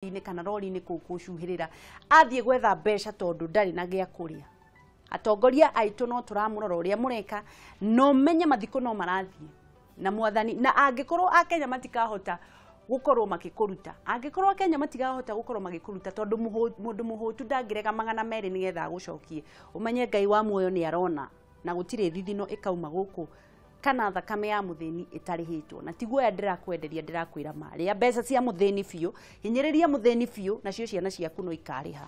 Inĩ kana rori-inĩ kũu kũcuhĩrĩra athiĩ gwetha mbeca tondũ ndarĩ na gĩa kũrĩa. Atongoria aitũ no tũramũrora ũrĩa mũreka, no menye mathiko no marathiĩ na mwathani, na angĩkorwo akenya matikahota gũkorwo makĩkũruta, angĩkorwo akenya matikahota gũkorwo magĩkũruta tondũ mũndũ mũhũtu ndangĩrega 200 nĩgetha agũcokie, ũmenye Ngai wa muoyo nĩ arona na gũtirĩ thithino ĩkauma gũkũ kana thakame ya muthini itarihitwo. Na tiguo ya ndirakwenderia, ndirakwira ma rĩa mbeca cia muthini biũ, hinyĩrĩria muthini biũ, nacio ciana ciaku no ikarĩha.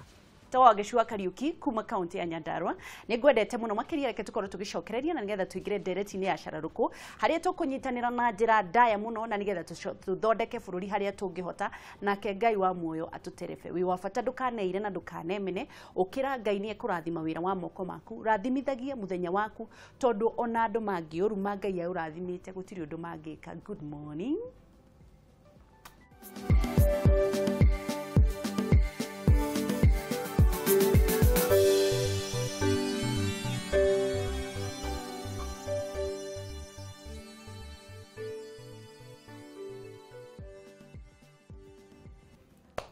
Tawa Gĩcua Kariuki kuma kaunti ya Nyandarua, nĩ ngwendete mũno makĩria. Reke tũkorwo tũgĩcokereria na nĩgetha tũingĩre ndereti-inĩ ya cararũkũ harĩa tũkũnyitanĩra na njĩra ndaya mũno na nĩgetha tũthondeke bũrũri harĩa tũngĩhota, nake Ngai wa muoyo atũterebe. Wĩ wa bata, ndũkaneire na ndũkanemene, ũkĩra Ngai nĩ ekũrathima wĩra wa moko maku, rathimithagie mũthenya waku tondũ ona andũ mangĩũruma Ngai aũrathimĩte gũtirĩ ũndũ mangĩka. Good morning.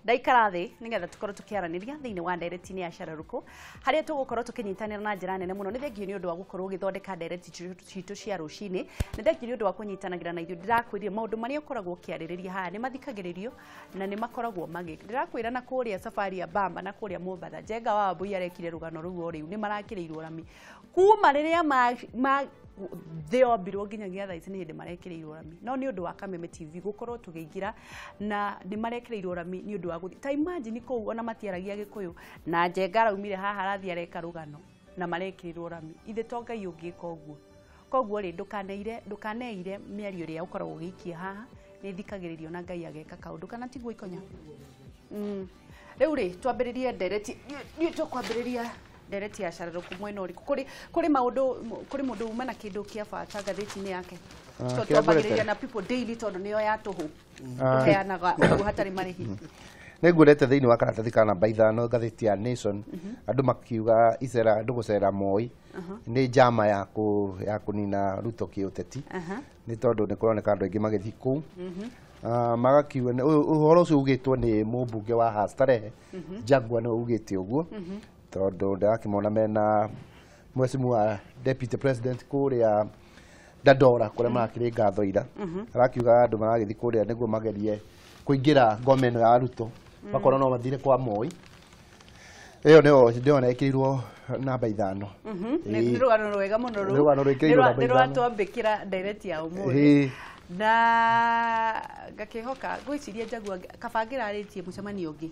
Ndaikara thĩ nĩgetha tũkorwo tũkĩaranĩria thĩinĩ wa ndereti-inĩ ya cararũkũ harĩa tũgũkorwo tũkĩnyitanĩra na njĩra nene mũno. Nĩ thengiũ nĩ ũndũ wa gũkorwo ũgĩthondeka ndereti citũ cia rũcinĩ, nĩ thengiũ nĩ ũndũ wa kũnyitanagĩra na ithuĩ. Ndĩrakwĩrire maũndũ marĩa ũkoragwo ũkĩarĩrĩria haha nĩ mathikagĩrĩrio na nĩ makoragwo magĩ ndĩrakwĩra na kũrĩa safari ya Bamba na kũrĩa Mombatha, Njenga wa Wambui arekire rũgano rũu o rĩu, nĩ marakĩrĩirwo rami kuma rĩrĩa ma thĩ yombirwo nginyagia thaa ici nĩ hĩndĩ marekĩrĩirwo rami, no nĩ ũndũ wa Kameme TV gũkorwo tũkĩingĩra na nĩ marekĩrĩirwo rami nĩ ũndũ wa gũthiĩ. Ta imagine kũu ona matiaragia Gĩkũyũ na Njenga araumire haha arathiĩ areka rũgano na marekĩrĩrwo rami. Ithe to Ngai ũngĩka ũguo. Koguo rĩ, ndũkaneire mĩario ĩrĩa ũkoragwo ũgĩikia haha nĩ thikagĩrĩrio na Ngai ageka kaũndũ kana tiguo ikonya. Rĩu rĩ, twambĩrĩrie ndereti, niĩ tũkwambĩrĩria ndereti ya cararũkũ mwena ũrĩkũ? Kũrĩ maũndũ, kũrĩ mũndũ uma na kĩndũ kĩa bata ngathĩti-inĩ yake. So kĩrĩa twambagĩrĩria ngwendete? na People Daily tondũ nĩyo ya tũhũ, tũheanaga ũguo hatarĩ marĩhi. Nĩ nguonete thĩinĩ wa karatathi ka namba 5 ngathĩti ya Nation, andũ makiuga icera andũ gũcera Moi nĩ njama ya kũnina Ruto kĩũteti, nĩ tondũ nĩ kũroneka andũ aingĩ magĩthiĩ kũu. Magakiuga ũhoro ũcio ugĩtwo nĩ mũmbunge wa Hastarehe Jaguar, nĩ ugĩte ũguo tondũ ndĩrakĩmona mena mwecimu wa deputy president kũrĩa Dandora kũrĩa marakĩrĩ ngatho ira, arakiuga andũ maragĩthiĩ kũrĩa nĩguo magerie kũingĩra ngome ĩno ya Ruto, makorwo no mathire kwa Moi. Ĩyo nĩyo ndĩrona ĩkĩrĩirwo namba 5. Nĩ rũgano rwega mũno rũu. Nĩ rũgano rwĩkĩrĩirwo namba Nĩ 5. rwatwambĩkĩra ndereti ya ũmũthĩ. Na ngakĩhoka ngwĩciria Jaguar kaba ngĩrarĩtie mũcemanio ũngĩ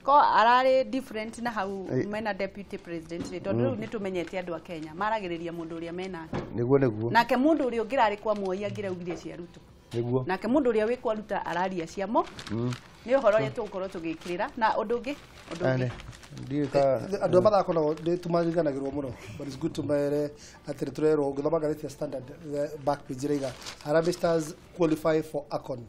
ko ararĩ different na hau mena deputy president rĩ, tondũ rĩu nĩ tũmenyete andũ a Kenya maragĩrĩria mũndũ ũrĩa menake. Nĩguo nĩguo. Nake mũndũ ũrĩa ũngĩrarĩ kwa Moi angĩraugire cia Ruto. Nĩguo. Nake mũndũ ũrĩa wĩ kwa Ruto araria cia mo. Nĩ ũhoro ũrĩa tũgũkorwo tũgĩkĩrĩra na ũndũ ũngĩ, ũndũ ũngĩ. Ndiũĩ ka Andũ a mathako nao nĩ tumariganagĩrwo mũno, but it's good to mere atĩ nĩ tũrerwo ũngĩthoma ngathĩti ya Standard, the back page ĩraiga Harambee Stars qualify for AFCON.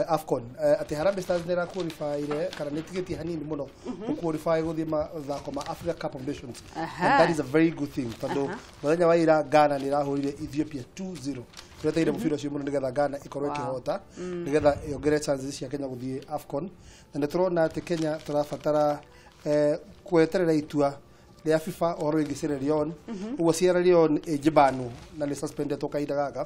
AFCON, atĩ Harambee Stars nĩ ĩraqualifyire kana nĩ ĩtigĩtie hanini mũno gũqualify gũthiĩ mathako ma Africa Cup of Nations. And that is a very good thing tondũ mũthenya wa ira Ghana nĩ ĩrahũrire Ethiopia 2-0. Twetereire mũbira ũcio mũno nĩgetha Ghana ĩkorwo ĩkĩhota nĩgetha yongerere chances cia Kenya gũthiĩ AFCON. Na nĩ tũrona atĩ Kenya tũrabatara kweterera itua rĩa FIFA ũhoro wĩgiĩ Sierra Leone. Ũguo Sierra Leone ĩnjĩbanwo na nĩ suspendetwo kahinda gaka,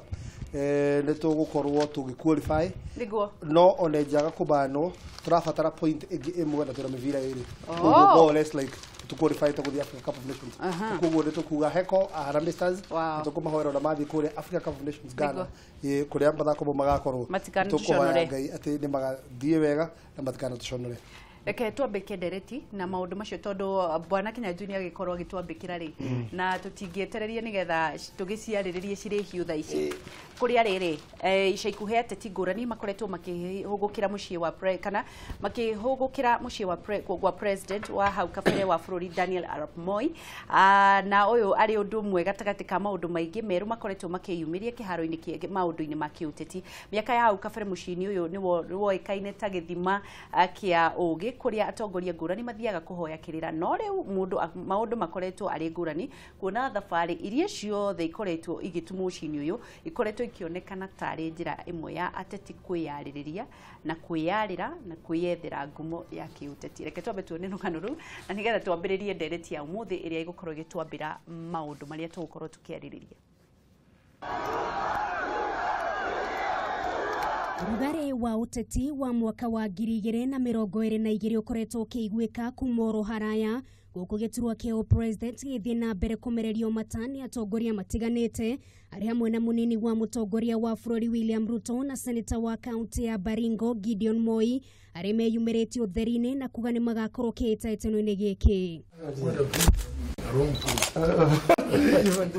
nĩ tũgũkorwo tũgĩ-qualify. Nĩguo. No ona ĩnjaga kũbanwo tũrabatara point ĩngĩ ĩmwe na twĩna mĩbira ĩrĩ. Ũguo more or less like tũqualify tũgũthiĩ Africa Cup of Nations. Koguo nĩ tũkuga heko a Harambee Stars, Wow. nĩ tũkũmahoera ona mathiĩ kũrĩa Africa Cup of Nations Ghana, Nĩguo. kũrĩa mathako mau magakorwo. Matikanatũconore. Tũkũhoya Ngai atĩ nĩ magathiĩ wega na matikanatũconore. Reke twambĩke ndereti na maũndũ macio tondũ bwana Kinyanjui nĩ agĩkorwo agĩtwambĩkĩra rĩ, na tũtingĩetereria nĩgetha tũgĩciarĩrĩrie cirĩ hiũ thaa ici. Kũrĩa rĩrĩ, ica ikuhĩ ateti ngũrani makoretwo makĩhũgũkĩra mũciĩ wa kana makĩhũgũkĩra mũciĩ wa gwa president wa hau kabere wa bũrũri Daniel Arap Moi. Na ũyũ arĩ ũndũ ũmwe gatagatĩ ka maũndũ maingĩ merũ makoretwo makĩyumĩria kĩharo-inĩ kĩa maũndũ-inĩ ma kĩũteti. Mĩaka ya hau kabere mũciĩ-inĩ ũyũ nĩ woĩkaine ta gĩthima kĩa ũgĩ mũingĩ kũrĩa atongoria ngũrani mathiaga kũhoya kĩrĩra, no rĩu mũndũ maũndũ makoretwo arĩ ngũrani kuona thabarĩ iria ciothe ikoretwo igĩtumwo mũciĩ-inĩ ũyũ ikoretwo ikĩonekana tarĩ njĩra ĩmwe ya ateti kwĩyarĩrĩria na kwĩyarĩra na kwĩyethera ngumo ya kĩũteti. Reke twambe tuone rũgano rũu na nĩgetha twambĩrĩrie ndereti ya ũmũthĩ ĩrĩa ĩgũkorwo ĩgĩtwambĩra maũndũ marĩa tũgũkorwo tũkĩarĩrĩria. Rugarĩ wa ũteti wa mwaka wa 2022 ũkoretwo ũkĩiguĩka kuma oro haraya gũkũ gĩturwa kĩa president gĩgĩthiĩ na mbere kũmererio mata nĩ atongoria matiganĩte arĩ hamwe na mũnini wa mũtongoria wa bũrũri William Ruto na seneta wa kaunti ya Baringo Gideon Moi arĩa meyumĩrĩtie ũtheri-inĩ na kuga nĩ magakorwo kĩhĩtahĩtano-inĩ gĩkĩ.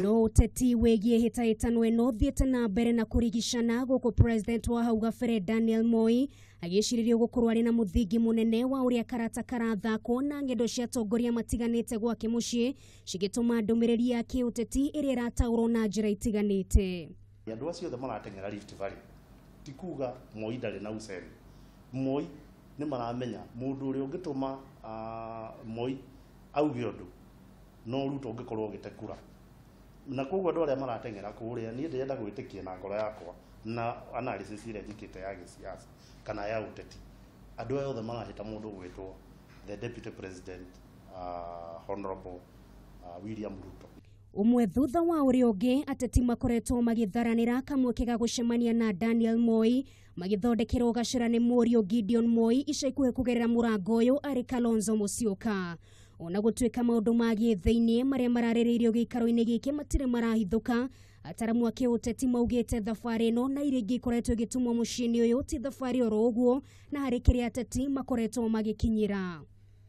No ũteti wĩgiĩ hĩtahĩtano ĩno ũthiĩte na mbere na kũrigicana gũkũ president wa hau gabere Daniel Moi agĩcirĩrio gũkorwo arĩ na mũthingi mũnene wa ũrĩa karata karathakwo na ng'endo cia atongoria matiganĩte gwake mũciĩ cigĩtũma ndũmĩrĩri ya kĩũteti ĩrĩa ĩrataũrwo na njĩra itiganĩte. Andũ acio othe marateng'era Rift Valley ti kuga Moi ndarĩ na ucemi. Moi nĩ maramenya mũndũ ũrĩa ũngĩtũma Moi auge ũndũ no Ruto ũngĩkorwo ũgĩte kura, na koguo andũ arĩa marateng'era kũrĩa niĩ ndĩrenda gwĩtĩkia na ngoro yakwa na analysis ĩrĩa njĩkĩte ya gĩsiasa kana ya ũteti, andũ aya othe marahĩta mũndũ gwĩtwo the deputy president honorable William Ruto. Ũmwe thutha wa ũrĩa ũngĩ ateti makoretwo magĩtharanĩra kamweke ga gũcemania na Daniel Moi magĩthondekerwo gacĩra nĩ mũriũ Gideon Moi ica ikuhĩ kũgerera mũrango ũyũ arĩ Kalonzo Musyoka. Ona gũtuĩka maũndũ ma gĩthĩinĩ marĩa mararĩrĩirio gĩikaro-inĩ gĩkĩ matirĩ marahithũka, ataramu a kĩũteti maugĩte thabarĩ ĩno na iria ingĩ ikoretwo ĩgĩtumwo mũciĩ-inĩ ũyũ ti thabarĩ oro ũguo na harĩ kĩrĩa ateti makoretwo magĩkinyĩra.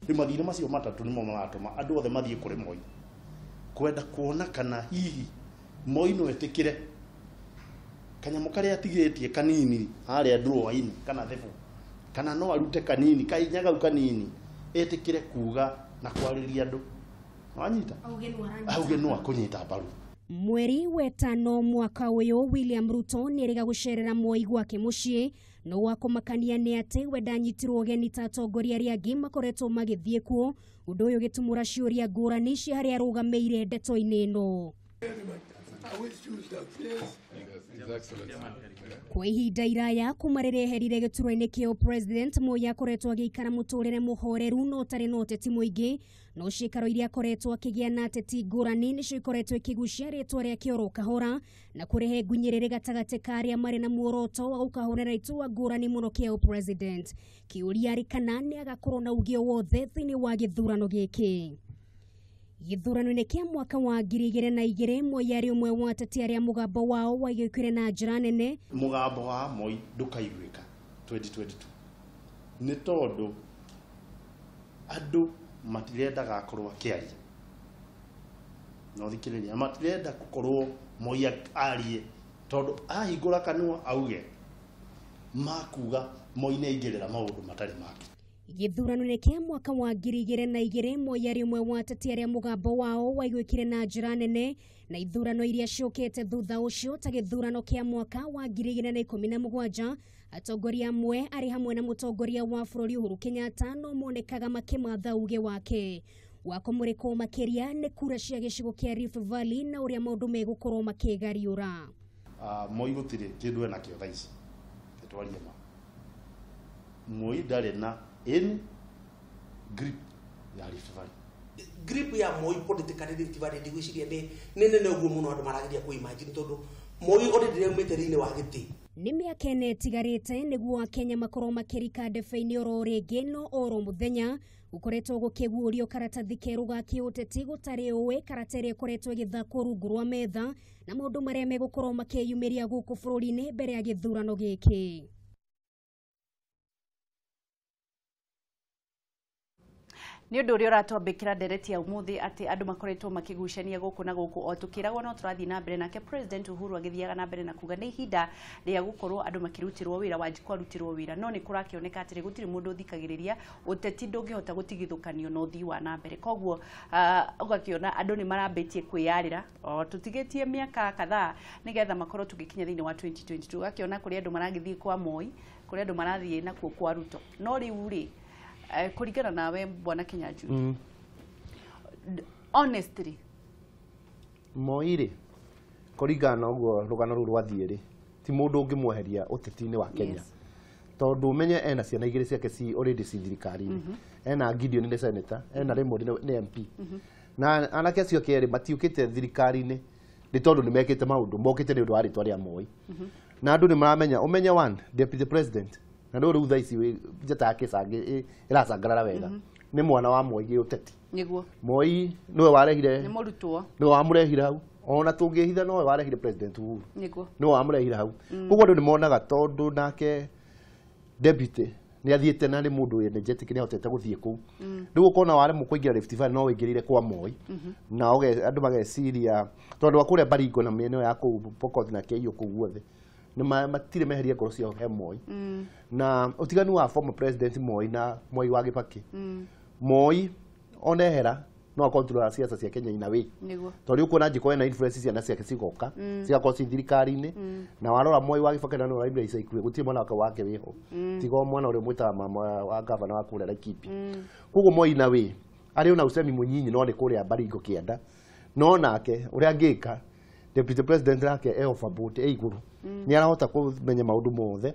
Rĩu mathirĩ macio matatũ nĩmo maratũma andũ othe mathiĩ kũrĩ Moi kwenda kuona kana hihi Moi no etĩkĩre kanyamũ karĩa atigĩtie kanini harĩa drawer-inĩ kana thebũ, kana no arute kanini kahinya kau kanini etĩkĩre kuga na kwarĩria andũ wanyita auge no akũnyita mbaru. Mweri wetano mwaka ũyũ William Ruto nĩerĩga gũcerera Moi gwake mũciĩ, no wa kũmakania nĩ atĩ we ndanyitirwo ũgeni ta atongoria arĩa angĩ makoretwo magĩthiĩ kuo, ũndũ ũyũ ũgĩtumũra ciũria ngũrani cia harĩa arũgamĩire ndeto-inĩ ĩno. Kwa ihinda iraya kuma rĩrĩa eherire gĩturwa-inĩ kĩa president Moi akoretwo agĩikara mũtũrĩre mũhoreru no ũtarĩ na ũteti mũingĩ, no ciikaro iria akoretwo akĩgĩa na ateti ngũrani nĩcio ikoretwo ikĩgucia rĩtwa rĩake oro kahora na kũrehe ngunyĩrĩrĩ gatagatĩ ka arĩa marĩ na muoroto wa gũkahũrĩra itua ngũrani mũno kĩa president. Kĩũria arĩ kana nĩ agakorwo na uge wothe thĩinĩ wa gĩthurano gĩkĩ. Gĩthurano-inĩ kĩa mwaka wa 2002 Moi arĩ ũmwe wa ateti arĩa mũgambo wao waiguĩkire na njĩra nene. Mũgambo wa Moi ndũkaiguĩka 2022 nĩ tondũ andũ matirendaga akorwo akĩaria, no thikĩrĩria, matirenda gũkorwo Moi arie tondũ ahingũra kanua auge makuga Moi nĩ aingĩrĩra maũndũ matarĩ make. Gĩthurano-inĩ kĩa mwaka wa 2002 Moi arĩ ũmwe wa ateti arĩa mũgambo wao waiguĩkire na njĩra nene, na ithurano iria ciũkĩte thutha ũcio ta gĩthurano kĩa mwaka wa 2017 atongoria amwe arĩ hamwe na mũtongoria wa bũrũri Uhuru Kenyatta no monekaga makĩmatha uge wake. Wa kũmũrĩkwo makĩria nĩ kura cia gĩcigo kĩa Rift Valley na ũrĩa maũndũ megũkorwo makĩgariũra. Moi gũtirĩ kĩndũ enakĩo thaa ici, twarie ma Moi ndarĩ na any grip ya Rift Valley. Grip ya Moi politically Rift Valley ndigwiciria nĩ nene ũguo mũno andũ marageria kũ imagine tondũ Moi already nĩaumĩte thĩinĩ wa gĩtĩ. Nĩ mĩaka ĩna ĩtigarĩte nĩguo Akenya makorwo makĩrika ndebe-inĩ oro rĩngĩ, no oro mũthenya gũkoretwo gũkĩguũrio karatathi kerũ ga kĩũteti gũtarĩ ũĩ karata ĩrĩa ĩkoretwo ĩgĩthakwo rungu rwa metha na maũndũ marĩa megũkorwo makĩyumĩria gũkũ bũrũri-inĩ mbere ya gĩthurano gĩkĩ. Nĩ ũndũ ũrĩa ũratwambĩkĩra ndereti ya ũmũthĩ atĩ andũ makoretwo makĩgucania gũkũ na gũkũ o tũkĩragwo no tũrathiĩ na mbere, nake President Uhuru agĩthiaga na mbere na kuga nĩ ihinda rĩa gũkorwo andũ makĩrutĩrwo wĩra, Wanjikũ arutirwo wĩra, no nĩ kũrakĩoneka atĩrĩ gũtirĩ mũndũ ũthikagĩrĩria, ũteti ndũngĩhota gũtigithũkanio na ũthii wa na mbere, koguo ũgakĩona andũ nĩ marambĩtie kwĩyarĩra o tũtigĩtie mĩaka kadhaa nĩgetha makorwo tũgĩkinya thĩinĩ wa 2022, ũgakĩona kũrĩ andũ maragĩthiĩ kwa Moi, kũrĩ andũ marathiĩ nakuo kwa Ruto, no rĩu rĩ Kũringana nawe bwana Kinyanjui, honestly, Moi rĩ, kũringana na ũguo rũgano rũu rwathiĩ rĩ, ti mũndũ ũngĩmweheria ũteti-inĩ wa Kenya. Tondũ ũmenye ena ciana igĩrĩ ciake ci already ci thirikari-inĩ. Ena Gideon nĩ senator, ena Raymond nĩ MP. Na anake acio ake erĩ matiũkĩte thirikari-inĩ nĩ tondũ nĩ mekĩte maũndũ, mokĩte nĩ ũndũ wa rĩtwa rĩa Moi. Na andũ nĩ maramenya, ũmenye one deputy president, na rĩu rĩu thaa ici njata yake ĩracangarara wega, nĩ mwana wa Moi gĩũteti. Nĩguo. Moi nĩwe warehire, nĩ mũrutwo, nĩwe wamũrehire hau. Ona tũngĩhitha, nowe warehire President Uhuru. Nĩguo. Nĩwe wamũrehire hau. Koguo andũ nĩ monaga tondũ nake deputy nĩ athiĩte na nĩ mũndũ energetic, nĩ ahotete gũthiĩ kũu. Rĩu ũkona waremwo kũingĩra Rift Valley, no wĩingĩrĩire kwa Moi. Na andũ mageciria tondũ wa kũrĩa Baringo na mĩena ĩyo ya kũu Pokot na Keiyo kũu guothe nĩ matirĩ meheria ngoro ciao he Moi. Na ũtiganu wa former president Moi na Moi wa Kibaki, Moi ona ehera no akontrol siasa cia Kenya in a way. Nĩguo. Tondũ ũkuona angĩkorwo ena influence, ciana ciake cigoka cigakorwo ci thirikari-inĩ. Na warora Moi wa Kibaki na nĩ ica ikuhĩ gũtirĩ mwana wake wĩho tiga o mwana ũrĩa mwĩtaga mama wa gavana wa kũrĩa Laikipia. Koguo Moi na wĩ arĩ ona usemi mũnyinyi no nĩ kũrĩa Baringo kĩanda, no nake ũrĩa angĩka deputy president nake e overboard, e igũrũ, nĩ arahota kũmenya maũndũ mothe,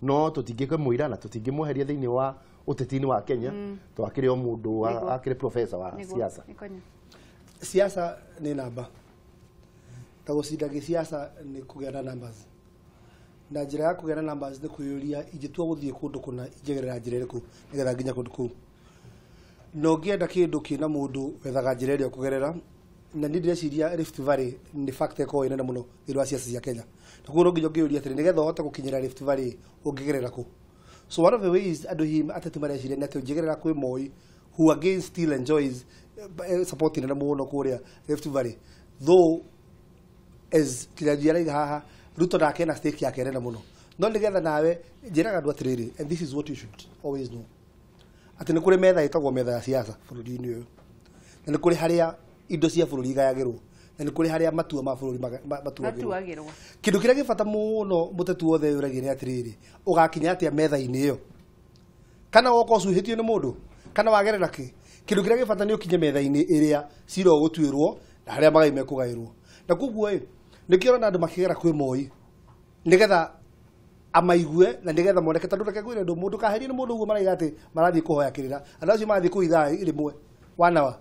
no tũtingĩkĩmũira na tũtingĩmweheria thĩinĩ wa ũteti-inĩ wa Kenya to akĩrĩ o mũndũ akĩrĩ professor wa siasa. Nĩkonya. Siasa nĩ namba, ta gũcinda gĩsiasa nĩ kũgĩa na numbers, na njĩra ya kũgĩa na numbers nĩ kwĩyũria, ingĩtua gũthiĩ kũndũ kũna, ingĩgerera njĩra ĩrĩkũ nĩgetha nginya kũndũ kũu? Na ũngĩenda kĩndũ kĩna mũndũ, wethaga njĩra ĩrĩa ũkũgerera. Na niĩ ndĩreciria Rift Valley nĩ factor ĩkoragwo ĩ nene mũno thĩinĩ wa siasa cia Kenya, na koguo no nginya ũngĩyũria atĩrĩ, nĩgetha ũhote gũkinyĩra Rift Valley, ũngĩgerera kũ? So one of the ways andũ hihi ateti mareciria nĩ atĩ ũngĩgerera kwĩ Moi, who again still enjoys support nene mũno kũrĩa Rift Valley, though as Kinyanjui araiga haha, Ruto nake ena stake yake nene mũno. No nĩgetha nawe njĩraga andũ atĩrĩrĩ, and this is what you should always know, atĩ nĩ kũrĩ metha ĩtagwo metha ya siasa bũrũri-inĩ ũyũ, na nĩ kũrĩ harĩa indo cia bũrũri igayagĩrwo, na nĩ kũrĩ harĩa matua ma bũrũri matuagĩrwo. Matuagĩrwo. Kĩndũ kĩrĩa gĩ bata mũno mũteti wothe ũragia nĩ atĩrĩrĩ, ũgakinya atĩa metha-inĩ ĩyo? Kana woka ũcuhĩtio nĩ mũndũ, kana wagerera kĩ? Kĩndũ kĩrĩa gĩ bata nĩ ũkinye metha-inĩ ĩrĩa cira ũgũtuĩrwo na harĩa magai mekũgaĩrwo. Na koguo ĩ nĩkĩo ũrona andũ makĩgera kwĩ Moi nĩgetha amaigue na nĩgetha moneke. Tondũ reke ngwĩre ũndũ, mũndũ kaherio nĩ mũndũ ũguo maraiga atĩ marathiĩ kũhoya kĩrĩra, andũ acio marathiĩ kũu ithaa rĩmwe wanawa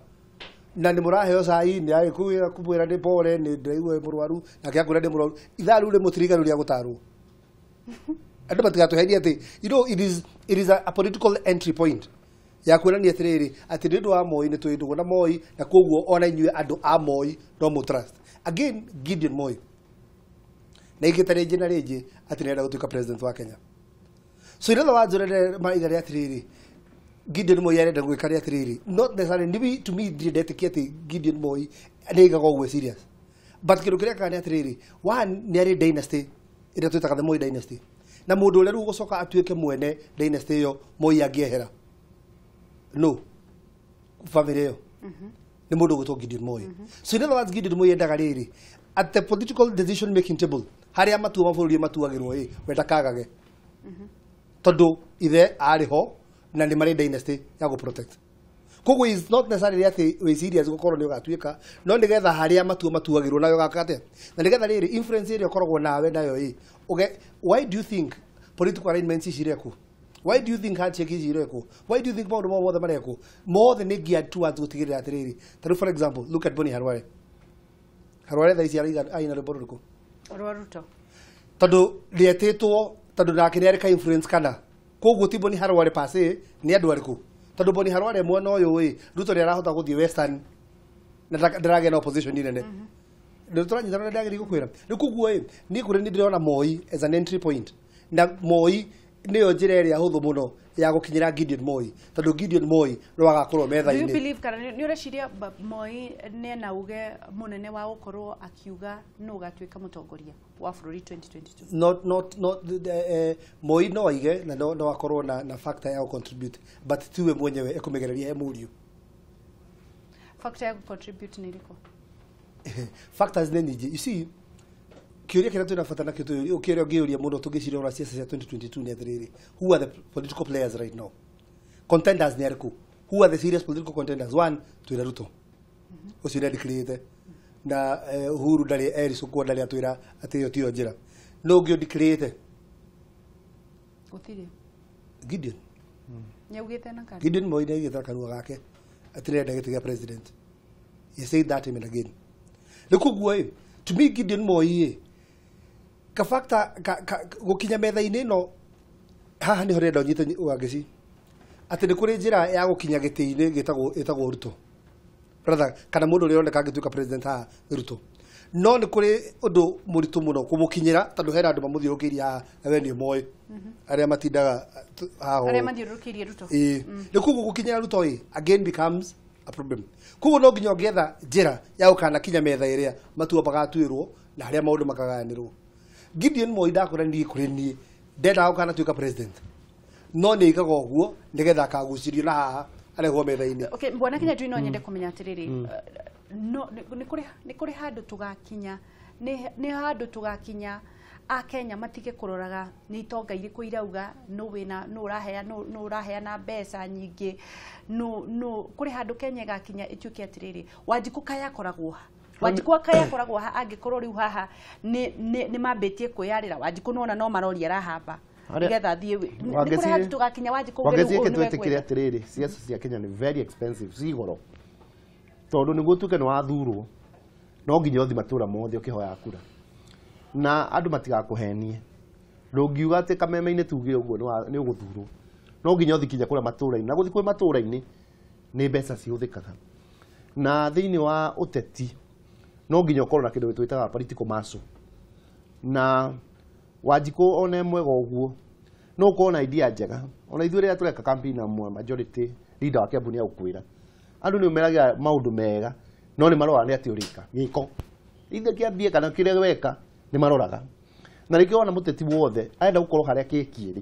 na nĩ mũraheo cai, nĩ agĩkwĩra kũmwĩra nĩ pole, nĩ ndĩraigua mũrwaru, nake akwĩra ndĩ mũrwaru. Ithaa rĩu rĩmwe ti rĩiganu rĩa gũtarwo. Andũ matigatũherie atĩ it is a political entry point ya kuonania atĩrĩrĩ, atĩ nĩ ũndũ wa Moi, nĩ tũĩ ndũgũ na Moi, na koguo ona inyuĩ andũ a Moi no mũ trust again Gideon Moi. Na ingĩ ta rĩngĩ na rĩngĩ atĩ nĩarenda gũtuĩka president wa Kenya. So in other words, ũrĩa maraiga nĩ atĩrĩrĩ, Gideon Moi arenda gwĩka nĩ atĩrĩrĩ, not necessarily nibi to me, ndirĩ ndetĩkia atĩ Gideon Moi nĩ aigaga ũguo serious, but kĩndũ kĩrĩa ekaga nĩ atĩrĩrĩ, one, nĩ arĩ dynasty ĩrĩa twĩtaga the Moi dynasty, na mũndũ ũrĩa rĩu ũgũcoka atuĩke mwene dynasty ĩyo Moi angĩehera no family ĩyo nĩ mũndũ ũgwĩtwo Gideon Moi. So in other words, Gideon Moi endaga rĩrĩ, at the political decision making table harĩa matua ma bũrũri matuagĩrwo, ĩ we ndakagage, tondũ ithe arĩ ho na nĩ marĩ dynasty ya gũ protect. Koguo is not necessarily atĩ wĩ serious gũkorwo nĩ ũgatuĩka, no nĩgetha harĩa matua matuagĩrwo nayo gaka atĩa, na nĩgetha rĩrĩ influence ĩrĩa ũkoragwo nawe nayo ĩ uge. Why do you think political arrangements ici irekwo? Why do you think handshake ici irekwo? Why do you think maũndũ mau mothe marekwo mothe nĩ geared towards gũtigĩrĩra atĩrĩrĩ, ta rĩu for example, look at Boni Harware. Harware thaa ici araiga aina rwĩmbo rũrĩkũ? Rwa Ruto. Tondũ rĩetĩtwo tondũ nake nĩ arĩ ka influence, kana koguo ti Boni Harware per se, nĩ andũ arĩkũ? Tondũ Boni Harware mwena ũyũ ĩ Ruto nĩ arahota gũthiĩ Western na ndaragĩa na opposition nene. Nĩ tũranyitana na ndagĩrĩire gũkwĩra rĩu. Koguo ĩ niĩ kũrĩ nĩ ndĩrona Moi as an entry point, na Moi nĩyo njĩra ĩrĩa hũthũ mũno ya gũkinyĩra Gideon Moi, tondũ Gideon Moi no agakorwo Do you metha-inĩ. believe, kana nĩ ũreciria Moi nĩ ena uge mũnene wa gũkorwo akiuga nũ ũgatuĩka mũtongoria wa bũrũri 2022? Not Moi no aige na no akorwo na factor ya contribute, but tiwe mwenyewe ekũmĩgereria he mũriũ. Factor ya contribute nĩ ĩrĩkũ? Factors nĩ nyingĩ. You see, kĩũria kĩrĩa twĩna bata nakĩo, kĩrĩa ũngĩũria mũno tũngĩciria ũra ciaca cia 2022 nĩ atĩrĩrĩ, who are the political players right now? Contenders nĩ arĩkũ? Who are the serious political contenders? One, twĩra Ruto ũcio nĩ andikĩrĩte na Uhuru ndarĩ ericũkwo, ndarĩ atwĩra atĩ ĩyo tiyo njĩra. No ũngĩ ũndikĩrĩte? Gũtirĩ. Gideon. Nĩaugĩte na kanua. Gideon Moi nĩaugĩte na kanua gake atĩ nĩarenda gĩtĩ gĩa president. He said that time and again. Rĩu koguo ĩ, to me Gideon Moi ĩ ka factor ka gũkinya metha-inĩ ĩno haha nĩho ndĩrenda ũnyite Wangeci, atĩ nĩ kũrĩ njĩra ya gũkinya gĩtĩ-inĩ gĩtagwo Ruto brother, kana mũndũ ũrĩa ũroneka angĩtuĩka president haha nĩ Ruto, no nĩ kũrĩ ũndũ mũritũ mũno kũmũkinyĩra tondũ hena andũ mamũthiũrũrũkĩirie haha na we nĩ ũmoĩ arĩa matindaga haha Arĩa ũũ. mathiũrũrũkĩirie Ruto. Ĩĩ, rĩu koguo gũkinyĩra Ruto ĩ again becomes a problem. Koguo no nginya ũngĩetha njĩra ya gũkanakinya metha ĩrĩa matua magatuĩrwo na harĩa maũndũ makagayanĩrwo. Gideon Moi ndakwĩra niĩ kũrĩ niĩ ndendaga gũkanatuĩka president, no nĩ ĩkaga ũguo nĩgetha akagucĩrio na haha arehwo metha-inĩ. Okay, bwana Kinyanjui, no nyende kũmenya atĩrĩrĩ, no nĩ kũrĩ handũ tũgakinya, nĩ handũ tũgakinya akenya matige kũroraga nĩ itonga irĩkũ irauga nũ wĩna nũ ũraheana, nũ ũraheana mbeca nyingĩ, nũ kũrĩ handũ Kenya ĩgakinya ĩtuĩke atĩrĩrĩ, Wanjikũ kaĩ akoragwo ha, Wanjikũ kaĩ akoragwo ha, angĩkorwo rĩu haha nĩ mambĩtie kwĩyarĩra Wanjikũ nona no marori arahamba nĩgetha athiĩ nĩ kũrĩ handũ tũgakinya Wanjikũ uge rĩu Wangeci ũyũ reke nĩwe twĩtĩkĩre ngwenda. atĩrĩrĩ, siasa cia Kenya nĩ very expensive, ci goro, tondũ nĩguo ũtuĩke nĩ wathurwo no nginya ũthiĩ matũra mothe ũkĩhoya kura na andũ matigakũhenie. Ndũngiuga atĩ kameme-inĩ tuge ũguo nĩ ũgũthurwo, no nginya ũthiĩ kinya kũrĩa matũra-inĩ, na gũthiĩ kwĩ matũra-inĩ nĩ mbeca cihũthĩkaga. Na thĩinĩ wa ũteti no nginya ũkorwo na kĩndũ twĩtaga political muscle, na Wanjikũ ona e mwega ũguo no ũkorwo na idea njega. Ona ithuĩ rĩrĩa tũreka campaign na majority leader wa Kiambu nĩ agũkwĩra andũ nĩ ũmeraga maũndũ mega, no nĩ maroraga nĩ atĩ ũrĩka gĩko ithe kĩambie kana kĩrĩa weka nĩ maroraga. Na rĩngĩ wona mũteti wothe arenda gũkorwo harĩa keki ĩrĩ,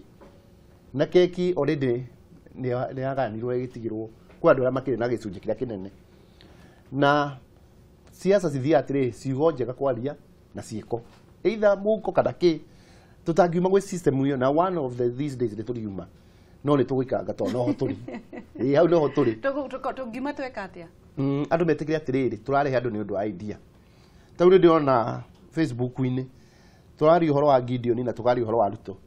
na keki already nĩ yagayanirwo ĩgĩtigĩrwo kwĩ andũ arĩa makĩrĩ na gĩcunjĩ kĩrĩa kĩnene. Na siasa cithiaga atĩrĩ, ciugo njega kwaria na ciĩko, either mũhuko kana kĩ, tũtangiuma gwĩ system ĩyo, na one of these days nĩ tũriuma, no nĩ tũgũikaranga tondũ noho tũrĩ. Ĩĩ, hau noho tũrĩ. Tũngiuma tweka atĩa? Andũ metĩkĩre atĩrĩrĩ, tũrarehe andũ nĩ ũndũ wa idea. Ta rĩu ndĩrona Facebook-inĩ tũraria ũhoro wa Gideon na tũkaria ũhoro wa Ruto,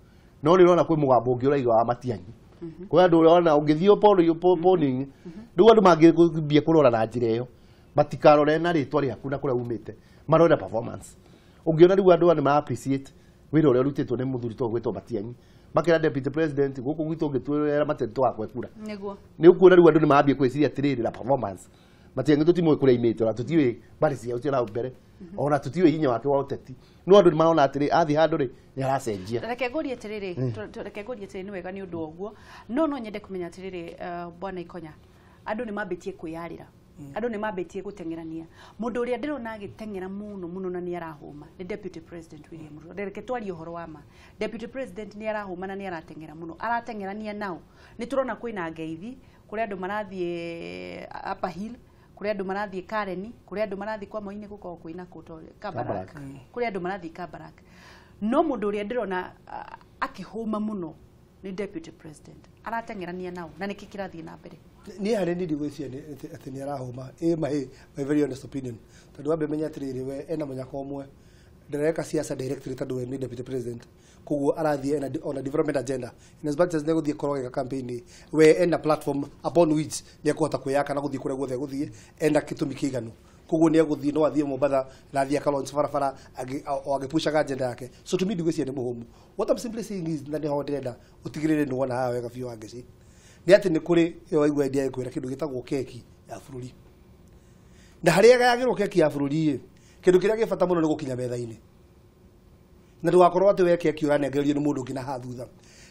no nĩ ũrona kwĩ mũgambo ũngĩ ũraiga wa Matiang'i, kwĩ andũ ũrona ũngĩthiĩ polling rĩu andũ mangĩambia kũrora na njĩra ĩyo, matikarore na rĩtwa rĩaku na kũrĩa umĩte, marore performance. Ũngĩona rĩu andũ aya nĩ mara appreciate wĩra ũrĩa ũrutĩtwo nĩ mũthuri to gwĩtwo Matiang'i, makĩra deputy president gũkũ gwitũ ũngĩtwĩra Matiang'i tũgakwe kura. Nĩguo. Nĩ ũkuona rĩu andũ nĩ marambia gwĩciria atĩrĩrĩ na performance Matiang'i tũtimũĩ kũrĩa aimĩte, ona tũtiũĩ mbarĩ ciao cia nahau mbere, ona tũtiũĩ hinya wake wa ũteti, no andũ nĩ marona atĩrĩ athiĩ handũ rĩ nĩ aracenjia. Reke ngũrie atĩrĩrĩ, reke ngũrie atĩrĩrĩ, nĩ wega nĩ ũndũ wa ũguo, no nyende kũmenya atĩrĩrĩ, bwana Ikonya, andũ nĩ mambĩtie kwĩyarĩra, andũ nĩ mambĩtie gũteng'erania. Mũndũ ũrĩa ndĩrona agĩteng'era mũno mũno na nĩ arahũma nĩ Deputy President William Ruto. Reke twarie ũhoro wa ma, Deputy President nĩ arahũma na nĩ arateng'era mũno, arateng'erania nao. Nĩ tũrona kwĩna ngeithi, kũrĩ andũ marathiĩ Upper Hill, kũrĩ andũ marathiĩ Karen, kũrĩ andũ marathiĩ kwa Moi-inĩ, gũkoragwo kwĩna kũ Kabarak, kũrĩ andũ marathiĩ Kabarak, no mũndũ ũrĩa ndĩrona akĩhũma mũno nĩ Deputy President, arateng'erania nao, na nĩkĩ kĩrathiĩ na mbere? Niĩ harĩ niĩ ndigwĩciria atĩ nĩ arahũma. Ĩ my very honest opinion, tondũ wambe menya atĩrĩrĩ, we ena mũnyaka ũmwe, ndareka siasa directly tondũ we nĩ deputy president, koguo arathiĩ ena on a development agenda. In as much as nĩegũthiĩ korwo agĩka campaign, we ena platform upon which nĩekũhota kwĩyaka na gũthiĩ kũrĩa guothe egũthiĩ, ena gĩtũmi kĩiganu. Koguo nĩegũthiĩ, no athiĩ Mombatha na athiĩ aka launch barabara o agĩpushaga agenda yake. So to me ndigwĩciria nĩ mũhũmu. What I'm simply saying is, na nĩho ndĩrenda ũtigĩrĩre nĩ wona haha wega biũ Wangeci, nĩ atĩ nĩ kũrĩ ĩyo waigua idea ĩkwĩra kĩndũ gĩtagwo keki ya bũrũri, na harĩa ĩgayagĩrwo keki ya bũrũri ĩ, kĩndũ kĩrĩa gĩ bata mũno nĩ gũkinya metha-inĩ, na ndũgakorwo atĩ we keki ũranengererio nĩ mũndũ ũngĩ na haha thutha.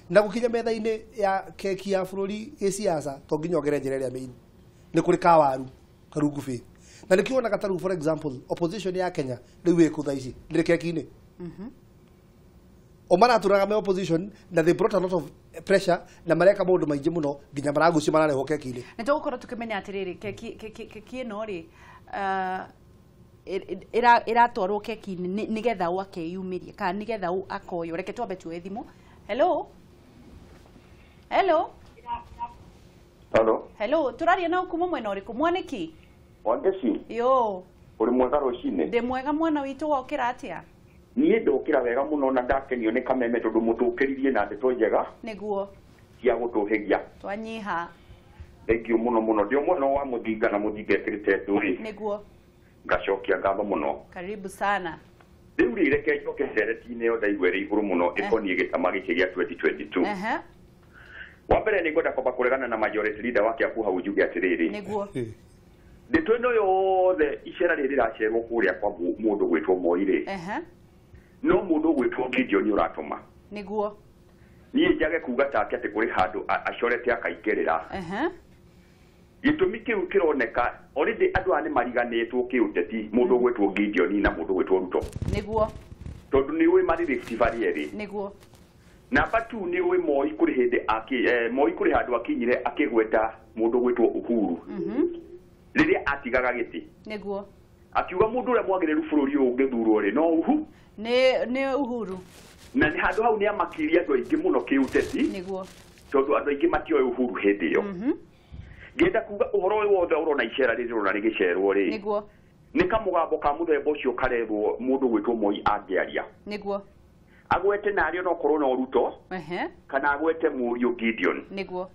Na gũkinya metha-inĩ ya keki ya bũrũri ĩ siasa to nginya ũgere njĩra ĩrĩa main, nĩ kũrĩ kawaru karungu bĩ, na nĩkĩo wonaga ta rĩu for example opposition ya Kenya rĩu ĩkũ thaa ici ndĩrĩ keki-inĩ, o maratũraga me opposition na they brought a lot of pressure na mareka maũndũ maingĩ mũno nginya maragucio mararehwo keki-inĩ. Nĩ tũgũkorwo tũkĩmenya atĩrĩrĩ, keki ĩno rĩ ĩratwarwo keki-inĩ nĩgetha ũ akeyumĩria kana nĩgetha ũ akoywo. Reke twambe tuoe thimũ. Hello, hello. Hello. Hello, tũraria na kuma mwena ũrĩkũ mwaniki? Wangeci. Yo. Uri mwega rũcinĩ? Ndĩ mwega mwana witũ, wokĩra atĩa? Niĩ ndokĩra wega mũno na ndakenio nĩ kameme tondũ mũtũkĩririe na ndeto njega. Nĩguo. Cia gũtũhĩgia. Twanyiha. Thank you mũno mũno. Ndĩ mwena wa Mũthinga na Mũthinga ĩkĩrĩte ndũrĩ. Nĩguo. Ngacokia ngatho mũno. Karibu sana. Rĩu rĩ reke njoke ndereti-inĩ ĩyo ndaigua ĩrĩ igũrũ mũno ĩkoniĩ gĩtama gĩkĩ gĩa 2022. Wa mbere nĩ ngwenda kwamba kũregana na majority leader wa Kiambu hau njuge atĩrĩrĩ. Nĩguo. Ndeto ĩno yothe icera rĩrĩ rĩracerwo kũrĩa kwa mũndũ gwĩtwo Moi rĩ. No mũndũ gwĩtwo Gideon ũratũma. Nĩguo. Niĩ njage kuga take atĩ kũrĩ handũ acorete akaingĩrĩra. Gĩtũmi kĩu kĩroneka already andũ aya nĩ mariganĩtwo kĩũteti mũndũ gwĩtwo Gideon na mũndũ gwĩtwo Ruto. Nĩguo. Tondũ nĩ ũĩ marĩ Rift Valley erĩ. Nĩguo. Namba 2 nĩ ũĩ Moi kũrĩ hĩndĩ Moi kũrĩ handũ akinyire akĩgweta mũndũ gwĩtwo Uhuru. Rĩrĩa atigaga gĩtĩ. Nĩguo. Akiuga mũndũ ũrĩa mwagĩrĩru bũrũri ũyũ ũngĩthurwo rĩ no Uhuru. Nĩ Uhuru. Na nĩ handũ hau nĩ amakirie andũ aingĩ mũno kĩũteti. Nĩguo. Tondũ andũ aingĩ matioĩ Uhuru hĩndĩ ĩyo. Ngenda kuga ũhoro ũyũ wothe ũrona icera rĩrĩ ũrona rĩgĩcerwo rĩ. Nĩguo. Nĩ kamũgambo ka mũthemba ũcio karethwo mũndũ gwĩtwo Moi angĩaria. Nĩguo. Agwete narĩo no korwo no Ruto. Kana agwete mũriũ Gideon. Nĩguo.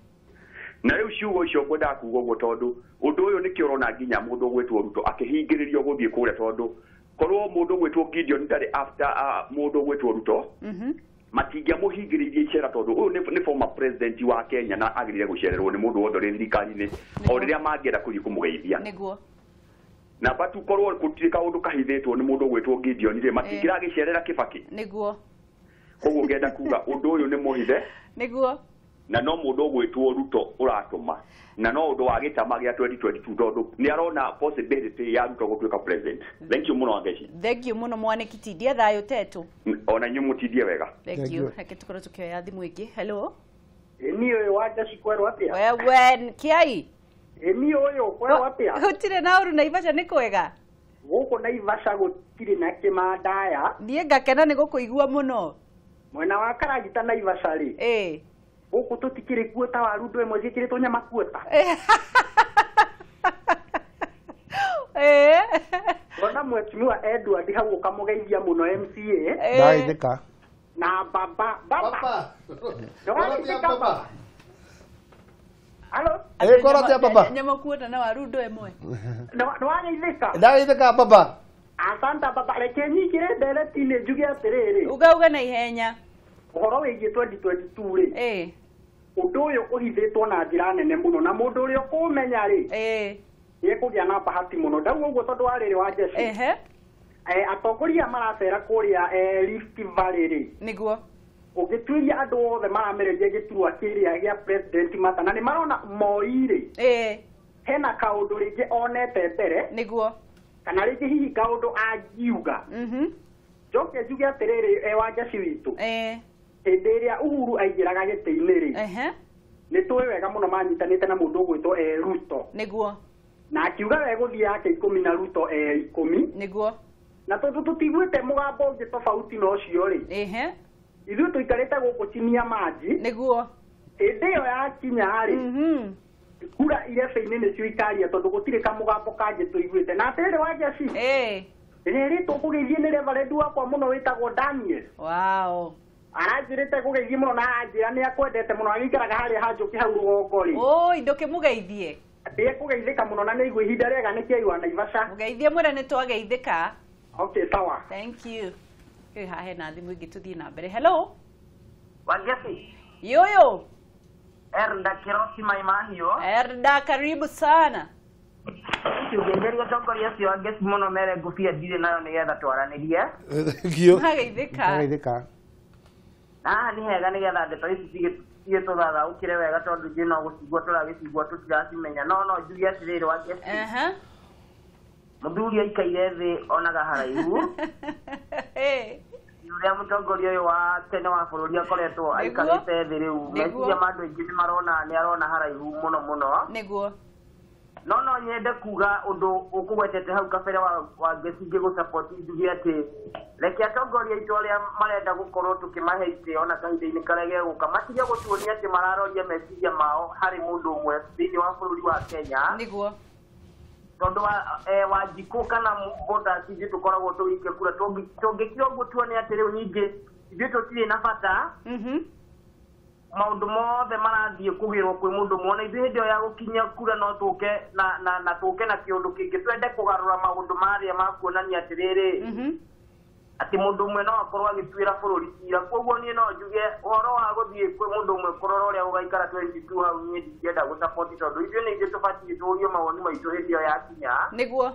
Na rĩu ciugo icio ngwendaga kuga ũguo tondũ ũndũ ũyũ nĩkĩo ũrona nginya mũndũ gwĩtwo Ruto akĩhingĩrĩrio gũthiĩ kũrĩa tondũ korwo mũndũ gwĩtwo Gideon ndarĩ after mũndũ gwĩtwo Ruto matingĩamũhingĩrĩirie icera tondũ ũyũ nĩ former president wa Kenya na agĩrĩire gũcererwo nĩ mũndũ wothe ũrĩ thirikari-inĩ o rĩrĩa mangĩenda kũthiĩ kũmũgeithia. Nĩguo. Namba tu korwo gũtirĩ kaũndũ kahithĩtwo nĩ mũndũ gwĩtwo Gideon rĩ matingĩragĩcerera Kibaki. Nĩguo. Koguo ngenda kuga ũndũ ũyũ nĩ mũhithe. Nĩguo. Na no mũndũ gwĩtwo Ruto ũratũma na no ũndũ wa gĩtama gĩa 2022 tondũ nĩ arona possibility ya Ruto gũtuĩka president. Thank you mũno Wangeci. Thank you mũno mwaniki tindia thayũ tetũ. Ona inyuĩ mũtindie wega. Thank you. Reke tũkorwo tũkĩoya thimũ ĩngĩ. Hello. Niĩ ũyũ Wangeci kwerwo atĩa? Wewe kĩai. Niĩ ũyũ kwerwo atĩa? Gũtirĩ na ũru Naivasha nĩ kwega. Gũkũ Naivasha gũtirĩ na kĩmandaya. Niĩ ngakena nĩ gũkũigua mũno. Mwena wa Karagita Naivasha rĩ. Ĩĩ. Gũkũ tũtikĩrĩ kuota waru ndũ ĩmwe ciĩkĩrĩtwo nyama kuota. Ona mheshimiwa Edward hau ũkamũgeithia mũno MCA. Ndageithĩka. Na baba baba. Ndũrageithĩka baba. Halo. Koro atĩa baba? Nyama kuota na waru ndũ ĩmwe. Ndũrageithĩka? Ndageithĩka baba. Asante baba, reke nyingĩre ndereti-inĩ njuge atĩrĩrĩ. Ugauga na ihenya. Ũhoro wĩgiĩ 2022 rĩ. Ũndũ ũyũ ũhithĩtwo na njĩra nene mũno na mũndũ ũrĩa ũkũmenya rĩ. Nĩekũgĩa na bahati mũno. Ndauga ũguo tondũ wa rĩrĩ Wangeci. Atongoria maracera kũrĩa Rift Valley rĩ. Nĩguo. Ũngĩtuĩria andũ othe maramereria gĩturwa kĩrĩa gĩa president mata na nĩ marona Moi rĩ. Hena kaũndũ rĩngĩ onete mbere. Nĩguo. Kana rĩngĩ hihi kaũndũ angiuga. Njoke njuge atĩrĩrĩ Wangeci witũ. Hĩndĩ ĩrĩa Uhuru aingĩraga gĩtĩ-inĩ rĩ. Nĩ tũĩ wega mũno manyitanĩte na mũndũ ũgwĩtwo Ruto. Nĩguo. Na akiuga we gũthiĩ yake 10 na Ruto 10. Nĩguo. Na tondũ tũtiguĩte mũgambo ũngĩ tofauti na ũcio rĩ. Ithuĩ tũikarĩte gũkũ chini ya maji. Nĩguo. Hĩndĩ ĩyo yakinya rĩ. Kura irebe-inĩ nĩcio ikaria tondũ gũtirĩ kamũgambo kangĩ tũiguĩte. Na atĩrĩrĩ Wangeci. Rĩrĩ tũkũgeithie nĩ reverend wakwa mũno wĩtagwo Daniel. Wow. Aranjĩrĩte kũgeithie mũno na aranjĩra nĩ akwendete mũno agĩikaraga harĩa ha Njũkĩ hau rũgongo rĩ. Oi ndũkĩmũgeithie. Ndĩekũgeithĩka mũno na nĩaigua ihinda rĩega nĩ kĩai wa Naivasha. Mũgeithie mwĩre nĩ twageithĩka. Okay, sawa. Thank you. Rĩu haha hena thimũ ĩngĩ tũthiĩ na mbere. Hello. Wangeci. Yoyo. Erda Kirosi Maimahiũ. Erda, karibu sana. Ũngĩgeria atongoria acio Wangeci mũno mere ngũbia ndirĩ nayo nĩgetha twaranĩrie. Thank you. Mageithĩka. Ndageithĩka. Haha nĩ hega nĩgetha ndeto ici cigĩtũthathaũkĩre wega tondũ ithuĩ no gũcigua tũragĩcigua tũtiracimenya. No no njuge atĩrĩrĩ Wangeci. Mũthuri aikaire thĩ onaga haraihu. Ũrĩa mũtongoria ũyũ wa tene wa bũrũri akoretwo aikarĩte thĩ rĩu meciria ma andũ aingĩ nĩ marona nĩ arona haraihu mũno mũno. Nĩguo. No nyende kuga undu ukugwetete hau kabere wa ngeci ngĩgũ support njuge atĩ reke atongoria aitũ arĩa marenda gũkorwo tũkĩmahe itĩo na kahinda-inĩ karĩa gegũka matige gũtuonia atĩ mararoria meciria mao harĩ mũndũ ũmwe thĩinĩ wa bũrũri wa Kenya. Nĩguo tondũ wa Wanjikũ kana voters ithuĩ tũkoragwo tũgĩikia kura tũngĩkira ũguo tuone atĩ rĩu ningĩ ithuĩ tũtirĩ na bata. Maũndũ mothe marathiĩ kũgĩrwo kwĩ mũndũ ũmwe ona ithuĩ hĩndĩ ĩyo ya gũkinyia kura no tũke na tũke na kĩũndũ kĩngĩ twende kũgarũra maũndũ marĩa ma kuonania atĩrĩrĩ atĩ mũndũ ũmwe no akorwo agĩtuĩra bũrũri cira. Koguo niĩ no njuge ũhoro wa gũthiĩ kwĩ mũndũ ũmwe kũrora ũrĩa gũgaikara 22 hau niĩ ndingĩenda gũsupport tondũ ithuĩ nĩ ithuĩ tũbatiĩ tũũrio mawoni maitũ hĩndĩ ĩyo yakinya. Nĩguo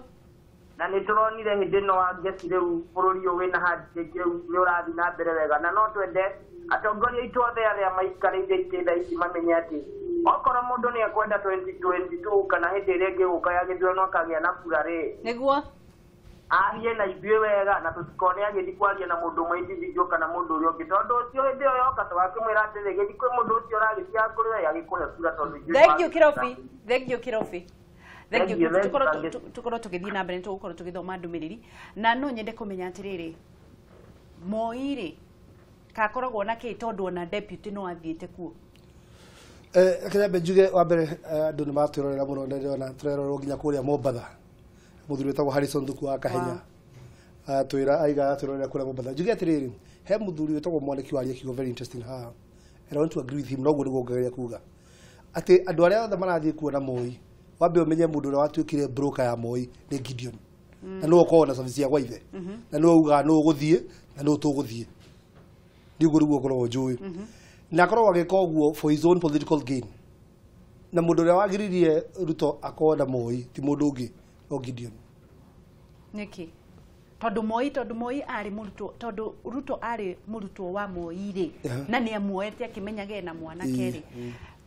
na nĩ tũronire hĩndĩ ĩno wa ngeci rĩu bũrũri ũyũ wĩna handshake rĩu nĩ ũrathiĩ na mbere wega na no twende atongoria aitũ othe arĩa maikarĩire itĩ thaa ici mamenye atĩ okorwo mũndũ nĩ ekwenda 2022 kana hĩndĩ ĩrĩa ĩngĩ gũka ya gĩthurano akagĩa na kura rĩ, nĩguo arie na ithuĩ wega na tũtikone agĩthiĩ kwaria na mũndũ ũmwe individual kana mũndũ ũrĩa ũngĩ tondũ ũcio hĩndĩ ĩyo yoka tũgakĩmwĩra atĩrĩ gĩthiĩ kwĩ mũndũ ũcio ũragĩtiga kũrĩ we agĩkũhe kura tondũ ithuĩ. Thank you Kirobi. Thank you Kirobi. Thank you. Tukorwo tũgĩthiĩ na mbere tũgũkorwo tũgĩthoma ndũmĩrĩri na no nyende kũmenya atĩrĩrĩ Moi rĩ kakoragwo na kĩ tondũ ona deputy no athiĩte kuo. Kĩnyambe njuge wa mbere andũ nĩ matwĩrorera mũno na ndĩrona tũrerorwo nginya kũrĩa Mombatha mũthuri wĩtagwo Harrison Thuku wa Kahenya twĩra aiga twĩrorera kũrĩa Mombatha. Njuge atĩrĩrĩ he mũthuri wĩtagwo Mwaniki waria kiugo very interesting haha and I want to agree with him noguo nĩguo ngageria kuga atĩ andũ arĩa othe marathiĩ kuona Moi wambe ũmenye mũndũ ũrĩa watuĩkire broker ya Moi nĩ Gideon na nĩwe ũkoragwo na service ya gwa ithe na nĩwe ugaga nũũ ũgũthiĩ na nũũ tũgũthiĩ nĩguo rĩu ũkoragwo njũĩ na akoragwo agĩka ũguo for his own political gain na mũndũ ũrĩa wagiririe Ruto akorwo na Moi ti mũndũ ũngĩ no Gideon. Nĩkĩ? Tondũ Moi arĩ mũrutwo tondũ Ruto arĩ mũrutwo wa Moi rĩ na nĩ amuoete akĩmenyaga ena mwanake rĩ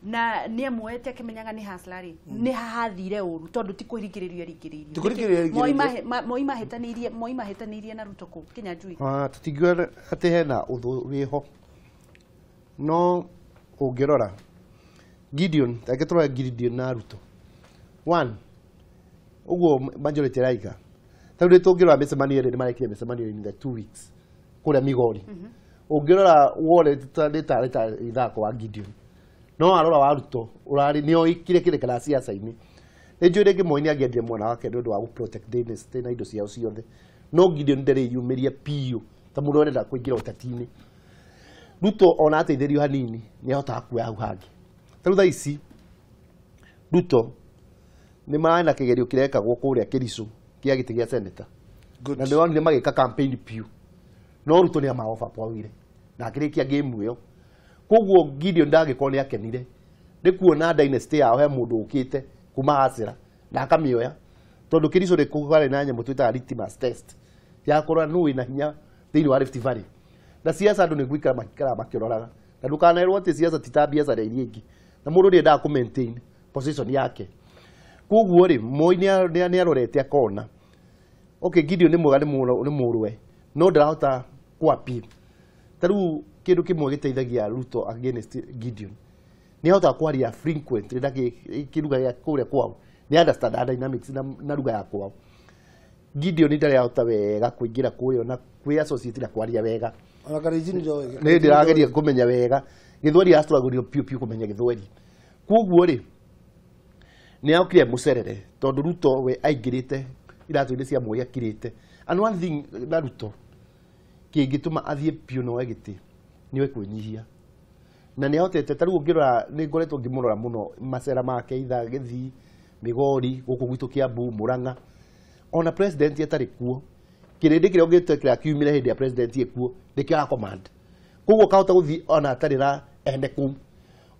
na nĩ amuoete akĩmenyaga nĩ hustler rĩ nĩ hathire ũru tondũ ti kwĩringĩrĩrio ringĩrĩirio. Moi mahĩtanĩirie na Ruto kũ Kinyanjui? Tũtingiuga atĩ hena ũthũ wĩho no ũngĩrora Gideon reke tũrore Gideon na Ruto one ũguo majority ĩraiga ta rĩu tũngĩrora mĩcemanio ĩrĩ nĩ marekire mĩcemanio in the 2 weeks kũrĩa Migori. Ũngĩrora wone nĩ tarĩ ithako wa Gideon no arora wa Ruto ũrarĩ nĩ oikire kĩrĩ kana ciaca-inĩ nĩ njũĩ rĩngĩ Moi nĩ angĩendire mwana wake nĩ ũndũ wa gũ protect dynasty na indo ciao ciothe no Gideon ndarĩ yumĩria piũ ta mũndũ ũrenda kũingĩra ũteti-inĩ. Ruto ona ateithĩrio hanini nĩ ahotaga kuoya hau hangĩ. Ta rĩu thaa ici Ruto nĩ marĩ na kĩgerio kĩrekagwo kũrĩa Kericho kĩa gĩtĩ gĩa senator na nĩ wonire magĩka campaign piũ no Ruto nĩ amaoverpowerire na akĩrĩkia game ĩyo. Koguo Gideon ndangĩkorwo nĩ akenire nĩ kuona dynasty yao he mũndũ ũkĩte kuma hacera na akamĩoya tondũ Kericho nĩ kwarĩ na nyamũ twĩtaga litmus test ya kũrora nũ wĩna hinya thĩinĩ wa Rift Valley na siasa andũ nĩ gũikara makikara makĩroraga na ndũkanerwo atĩ siasa ti ta biacara iria ingĩ na mũndũ nĩendaga kũ maintain position yake. Koguo rĩ Moi nĩ arorete akona okay Gideon nĩ mwega nĩ mũrũwe no ndarahota kũ appeal. Ta rĩu kĩndũ kĩmwe gĩteithagia Ruto against Gideon nĩ ahotaga kwaria frequently na kĩruga gĩa kũrĩa kwao nĩ understand dynamics na ruga ya kwao. Gideon ndarĩ ahota wega kũingĩra kũrĩa na kwĩ associate na kwaria wega ona Karenjini ndoĩ nĩ ndĩrageria kũmenya wega gĩthweri astragũrio piũ piũ kũmenya gĩthweri. Koguo rĩ nĩ okire mũcerere tondũ Ruto we aingĩrĩte iratũ-inĩ cia Moi akirĩte and one thing na Ruto kĩngĩtũma athiĩ piũ na oe gĩtĩ nĩ oĩ kwĩnyihia na nĩ ahotete ta rĩu ũngĩrora nĩ ngoretwo ngĩmũrora mũno macera make ithaa Gĩthii Migori gũkũ gwitũ Kiambu Murang'a ona president atarĩ kuo kĩrĩndĩ kĩrĩa ũngĩte kĩrĩa kiumire hĩndĩ ya president ĩkuo nĩkĩo ara command koguo kahota gũthiĩ ona atarĩ na ene kũu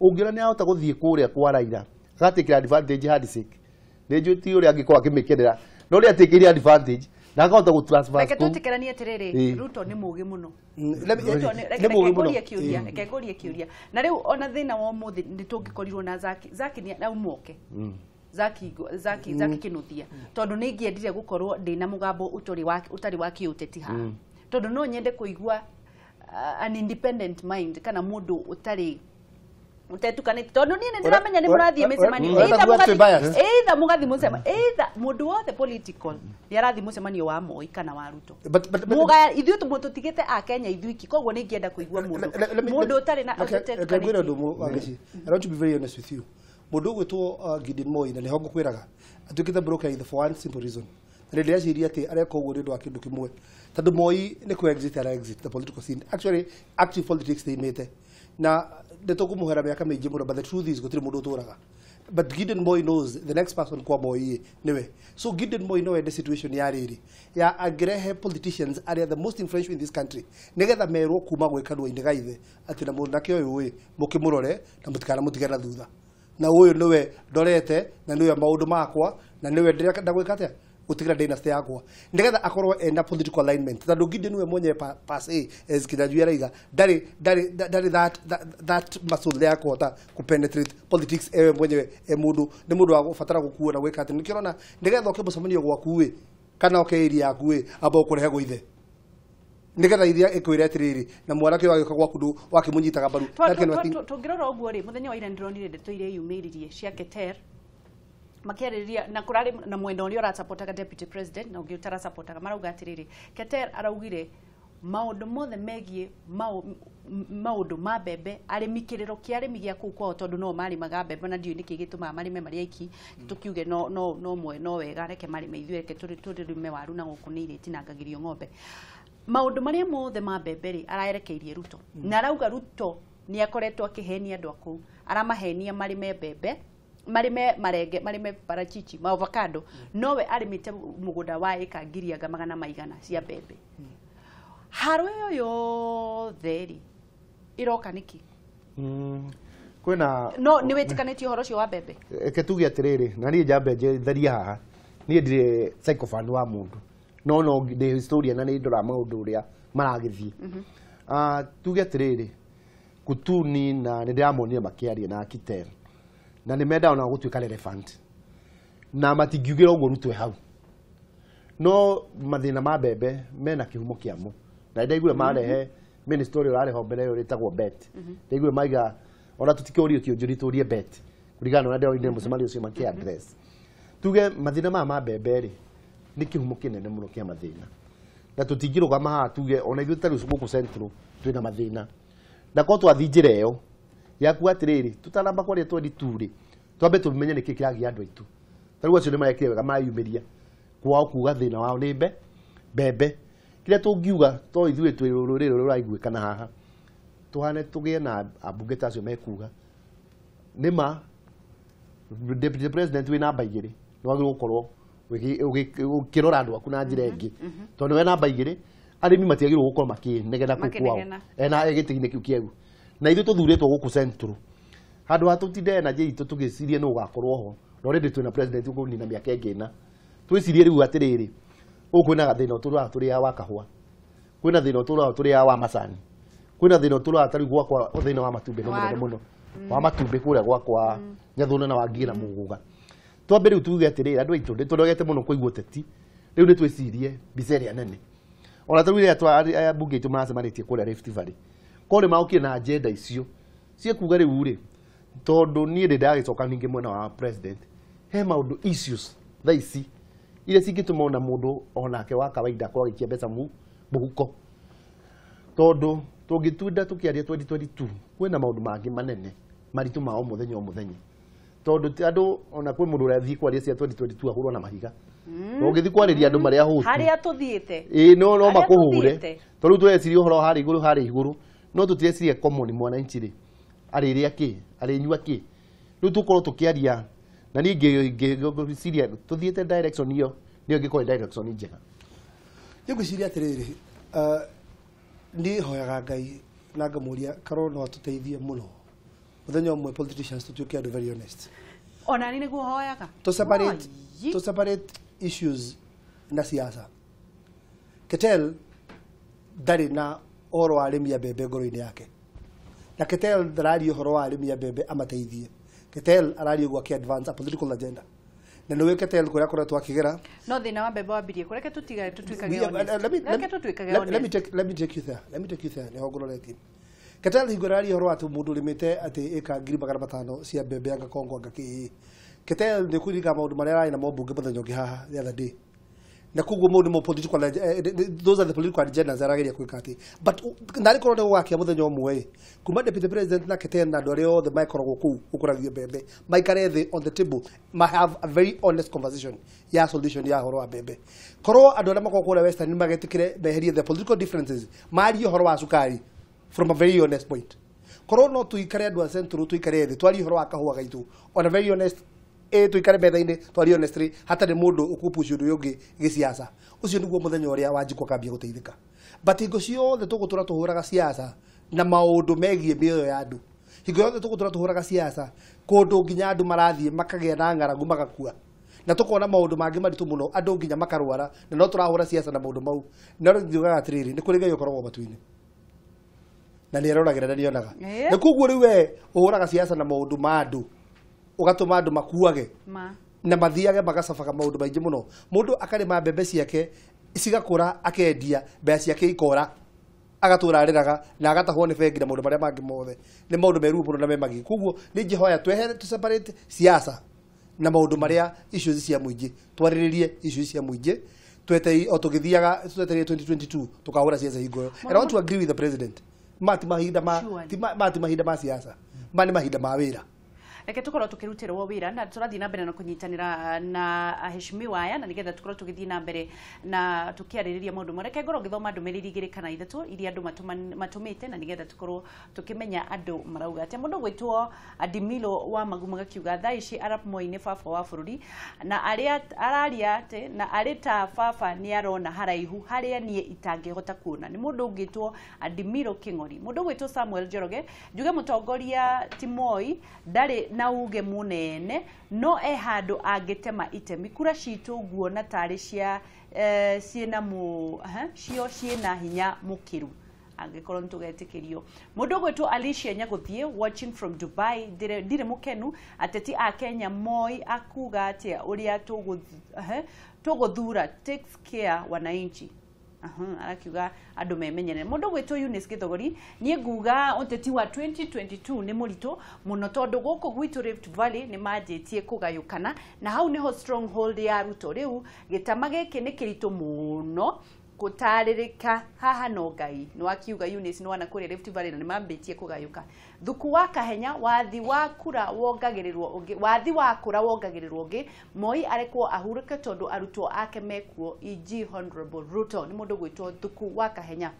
ũngĩona nĩ ahota gũthiĩ kũrĩa kwa Raila agatikĩra advantage handshake nĩ njũĩ ti ũrĩa angĩkorwo akĩmĩkenera no nĩ atĩkĩire advantage na akahota gũ transfer Reke twĩtĩkĩranie atĩrĩrĩ Ruto nĩ mũũgĩ mũno. Reke ngũrie kĩũria, reke ngũrie kĩũria. Na rĩu ona thĩna wa ũmũthĩ nĩ tũngĩkorirwo na Zaki. Zaki nĩ auma oke. Zaki Kĩnuthia tondũ nĩ ingĩendire gũkorwo ndĩna mũgambo ũtarĩ wa kĩũteti haha tondũ no nyende kũigua an independent mind kana mũndũ ũtarĩ Mutetukanĩte tondũ niĩ nĩ ndĩramenya nĩ mũrathiĩ mĩcemanio either mũgathiĩ mũcemanio either mũndũ wothe political nĩ arathiĩ mũcemanio wa Moi kana wa Ruto. Mũgaya ithuĩ tũtigĩte a Kenya ithuĩ iki, koguo nĩ ingĩenda kũigua mũndũ ũtarĩ na ũtetukanĩte. I want to be very honest with you. Mũndũ ũgwĩtwo Gideon Moi na nĩho ngũkwĩraga atuĩkĩte broker ithe for one simple reason. Na ndĩreciria atĩ areka ũguo nĩ ũndũ wa kĩndũ kĩmwe, tondũ Moi nĩ kũ exit ara exit the political scene. Actually active politics nĩimĩte na nĩtũkũmũhera mĩaka mĩingĩ mũno, but the truth is gũtirĩ mũndũ ũtũraga. But Gideon Moi knows the next person kwa Moi niwe. So Gideon Moi no ende situation ya rĩrĩ ya angĩrehe politicians arĩa the most influential in this country nĩgetha merwo kuma gwĩ kanua-inĩ ga ithe atĩ na mũnake ũyũ ĩ mũkĩmũrore na mũtikanamũtige na thutha, na ũyũ nĩwe ndorete na nĩwe maũndũ makwa na nĩwe ndĩrenda gwĩka atĩa gũtigĩra dynasty yakwa, nĩgetha akorwo ena political alignment. Tondũ Gideon we mwenyewe per se as Kinyanjui araiga ndarĩ that muscle ya kũhota kũpenetrate politics ewe mwenyewe e mũndũ nĩ mũndũ wa gũbatara gũkuo na gwĩka atĩ nĩkĩo ũrona nĩgetha ũke mũcemanio gwaku ĩ kana ũke area yaku ĩ amba ũkũrehe gwĩ ithe nĩgetha iria ĩkwĩre atĩrĩrĩ na mwanake ũyũ agĩũka gwaku ndũ wakĩmũnyitaga mbaru. Tũngĩrora ũguo rĩ, mũthenya wa ira nĩndĩronire ndeto iria yumĩririe cia Keter makiarĩrĩria na kũrarĩ na mwena ũrĩa ũrasapotaga deputy president na ũngĩ ũtarasapotaga, marauga atĩrĩrĩ Keter araugire maũndũ mothe megiĩ maũndũ ma mbembe arĩmi kĩrĩro kĩa arĩmi gĩa kũu kwao tondũ no marĩmaga mbembe na ndiũĩ nĩkĩ gĩtũmaga marĩme marĩ aiki, tũkiuge no no no mwe no wega reke marĩme ithuĩ reke tũrĩme waru na gũkũ nĩ irĩtinangagĩrio ng'ombe. Maũndũ marĩa mothe ma mbembe rĩ araerekeirie Ruto na arauga Ruto nĩ akoretwo akĩhenia andũ a kũu, aramahenia marĩme mbembe, marĩme marenge, marĩme parachichi, ma avocado, nowe arĩmĩte mũgũnda wa ĩka ngiri anga magana maigana cia mbembe. Haro ĩyo yothe rĩ ĩroka nĩkĩ? Kwĩna no nĩ wĩtĩkanĩtie ũhoro ũcio wa mbembe? Reke tuge atĩrĩrĩ, na niĩ njambe njetherie haha, niĩ ndirĩ sycophant wa mũndũ, no no ndĩ historian na nĩ ndoraga maũndũ ũrĩa maragĩthiĩ. Tuge atĩrĩrĩ, Kutuni na nĩ ndĩramonire makĩaria na Keter na nĩ mendaga ona gũtuĩka relevant na matingiugĩra ũguo Ruto hau, no mathĩna ma mbembe mena kĩhumo kĩamo na ndaiguire marehe minister ũrĩa ũrarĩ ho mbere ĩyo ĩtagwo Bet, ndaiguire maiga ona tũtikĩũrio kĩũnjũri tũrie Bet kũringana na ũrĩa ndĩronire mũcemanio ũcio makĩ address. Tuge mathĩna maya ma mbembe rĩ nĩ kĩhumo kĩnene mũno kĩa mathĩna na tũtingĩrũgama haha tuge ona ithuĩ ta rĩu gũkũ Central twĩna mathĩna, na korwo twathiĩ njĩra ĩyo ya kuga atĩrĩrĩ tũtanamba kwaria 22 rĩ twambe tũmenye nĩkĩ kĩragia andũ aitũ. Ta rĩu acio nĩ marekire wega mayumĩria kwao kuga thĩna wao nĩ mbembe. Kĩrĩa tũngiuga to ithuĩ twĩ rũrĩrĩ rũraiguĩkana haha tũhane tũgĩe na ambunge ta acio mekuga nĩ ma deputy president wĩ namba igĩrĩ nĩ wagĩrĩirwo gũkorwo ũkĩrora andũ aku na njĩra ĩngĩ, tondũ we namba igĩrĩ arĩmi matiagĩrĩirwo gũkorwo makĩnegena kũu kwao ena gĩtĩ-inĩ kĩu kĩerũ, na ithuĩ tũthurĩtwo gũkũ Central handũ ha tũtinde energy itũ tũgĩcirie nũ ũgakorwo ho na already twĩna president ũkũnina mĩaka ĩngĩ ĩna, twĩcirie rĩu atĩrĩrĩ gũkũ kwĩna gathĩna ũtũraga tũrĩaga wa kahũa, kwĩna thĩna ũtũraga tũrĩaga wa macani, kwĩna thĩna ũtũraga ta rĩu gwakwa thĩna wa matumbĩ nĩ mũnene mũno wa matumbĩ kũrĩa gwakwa Nyathũna na Wangigĩ na Mũgũga. Twambe rĩu tuge atĩrĩrĩ andũ aitũ nĩtũnogete mũno kũigua ũteti, rĩu nĩ twĩcirie mbica ĩrĩa nene. Ona ta rĩu rĩrĩa ambunge aitũ maracemanĩtie kũrĩa Rift Valley korwo nĩ maokire na agenda icio ciekuga rĩu rĩ, tondũ niĩ ndĩ ndagĩcoka ningĩ mwena wa president he maũndũ issues thaa ici iria cingĩtũma ona mũndũ onake wa kawaida akorwo agĩikia mbeca mũhuko, tondũ tũngĩtunda tũkĩaria 2022 kwĩna maũndũ mangĩ manene maritũ ma o mũthenya o mũthenya, tondũ andũ ona kwĩ mũndũ ũrathiĩ kwaria cia 2022 ahũrwo na mahiga, ũngĩthiĩ kwarĩria andũ marĩa ahũtu harĩa tũthiĩte ĩĩ no makũhũre, tondũ rĩu tũreciria ũhoro harĩa igũrũ harĩa igũrũ no tũtireciria common mwananchi rĩ arĩrĩa kĩ arĩnyua kĩ, rĩu tũkorwo tũkĩaria na niĩ ngĩciria tũthiĩte direction ĩyo nĩyo ĩngĩkorwo direction njega. Ngwĩciria atĩrĩrĩ, niĩ hoyaga Ngai na ngamũria karwo no atũteithie mũno mũthenya ũmwe politicians tũtuĩke andũ very honest. Ona niĩ nĩguo hoyaga to separate issues na siasa. Keter ndarĩ na ũhoro wa arĩmi a mbembe ngoro-inĩ yake, na Keter ndararia ũhoro wa arĩmi a mbembe amateithie. Keter araria ũguo akĩ advance a political agenda, na nĩwe Keter kũrĩa akoretwo akĩgera no thĩna wa mbembe wambirie kũreke tũtigane tũtuĩkage honest. Reke tũtuĩkage honest. Let me take you there. Let me take you there. Nĩho ngũroretie. Ketel hingo ĩraria ũhoro wa atĩ mũndũ ũrĩmĩte atĩ ĩka 500,000 cia mbembe anga Kongo anga kĩ. Ketel nĩ kũririkana maũndũ marĩa ararĩ namo mbunge mũthenya ũngĩ haha the other day. Na koguo maũndũ mo political, those are the political agendas arageria gwĩka atĩ, but narĩ korwo nĩ gũgakia mũthenya ũmwe ĩ, kuma deputy president na Ketel na andũ arĩa othe makoragwo kũu gũkũragio mbembe maikare thĩ on the table, ma have a very honest conversation ya solution ya ũhoro wa mbembe. Korwo andũ arĩa makoragwo kũrĩa Western nĩmagetĩkĩre meherie the political differences, marie ũhoro wa cukari from a very honest point. Korwo no tuikare andũ a Central tuikare thĩ twarie ũhoro wa kahũa gaitũ on a very honest, tuikare metha-inĩ twarie honestly, hatarĩ mũndũ ũkũpush ũndũ ũyũ ũngĩ gĩciaca. Ũcio nĩguo mũthenya ũrĩa Wanjikũ akambia gũteithĩka. But hingo ciothe tũgũtũra tũhũraga ciaca na maũndũ megiĩ mĩoyo ya andũ, hingo yothe tũgũtũra tũhũraga ciaca kũndũ nginya andũ marathiĩ makagĩa na ng'aragu magakua, na tũkona maũndũ mangĩ maritũ mũno, andũ nginya makarwara, na no tũrahũra ciaca na maũndũ mau. No rĩu ngiugaga atĩrĩrĩ, nĩ kũrĩ Ngai ũkoragwo matu-inĩ na nĩ aroragĩra na nĩonaga. Na koguo rĩu we ũhũraga ciaca na maũndũ ma andũ, ũgatũma andũ makuage na mathiage magacabaga maũndũ maingĩ mũno. Mũndũ akarĩma mbembe ciake cigakũra, akendia mbeca ciake ikora, agatũra arĩraga na agatahwo nĩ bengi na maũndũ marĩa mangĩ mothe. Nĩ maũndũ meru mũno na me magigi. Koguo nĩ ingĩhoya twehere tũ separate siasa na maũndũ marĩa issues cia mũingĩ, twarĩrĩrie issues cia mũingĩ, twete o tũgĩthiaga twetereire 2022 tũkahũra siasa hingo ĩyo. And I want to agree with the president. Ma ti mahinda ma ti ma ti mahinda ma siasa, ma nĩ mahinda ma wĩra. Reke tukorwo tukirutirwo wira na turathie na mbere na kunyitanira na aheshimiwa aya, na nigetha tukorwo tugithie na mbere na tukiaririria maundu mo. Reke ngorwo ngithoma ndumiriri igiri kana ithatu iria andu matumite, na nigetha tukorwo tukimenya andu marauga atia. Mundu gwitwo Adimilo wa Magumu gakiuga thaa ici Arap Moi ni baba wa bururi, na aria araria ati na ari ta baba ni arona haraihu haria nie itangihota kuona. Ni mundu ungitwo Adimilo King'ori. Mundu gwitwo Samuel Njoroge njuge mutongoria ti Moi ndari na uge munene, no e handu angitema itemi. Kura citu nguona tari cia ciina mu cio ciina hinya mukiru angikorwo nitugetikirio. Mundu gwitwo Alicia Nyaguthie watching from Dubai, ndire mukenu ateti a Kenya Moi akuga atia uria tuguthura takes care wananchi. Arakiuga andu memenyerere. Mundu gwitwo Eunice Githogori, nie nguga uteti wa 2022 ni muritu muno tondu guku gwitu Rift Valley ni manjitie kugayukana, na hau niho stronghold ya Ruto. Riu gitama giki ni kiritu muno gutaririka haha no Ngai. Ni wakiuga Eunice ni wana kuria Rift Valley na ni mambitie kugayuka. Thuku wa Kahenya wathi wa kura wongagirirwo ungi, wathi wa kura wongagirirwo ungi, Moi arekwo ahuruke tondu arutwo ake mekuo, e.g. Honorable Ruto. Ni mundu gwitwo Thuku wa Kahenya.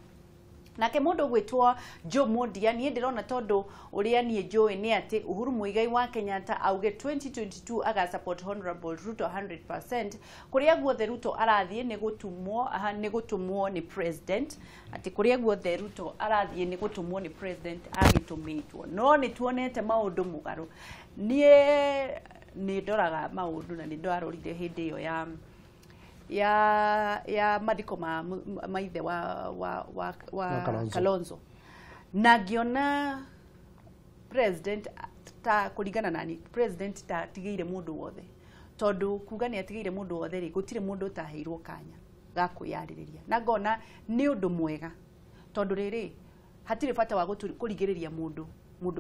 Nake mundu gwitwo Joe Mondia, nie ndirona tondu uria nie njui ni ati Uhuru Muigai wa Kenyatta auge 2022 aga support Honorable Ruto 100%. Kuria guothe Ruto arathie ni gutumwo, ni gutumwo ni president, ati kuria guothe Ruto arathie ni gutumwo ni president agitumitwo. No ni tuonete maundu mugaru. Nie ni ndoraga maundu na ni ndarorire hindi iyo ya mathiko ma maithe wa Kalonzo, na ngiona president ta kuringana nani president ta tigeire mundu wothe, tondu kuga ni atigeire mundu wothe ri gutire mundu utaheirwo kanya ga kwiyaririria, na ngona ni undu mwega tondu riri hatire bata wa kurigiriria mundu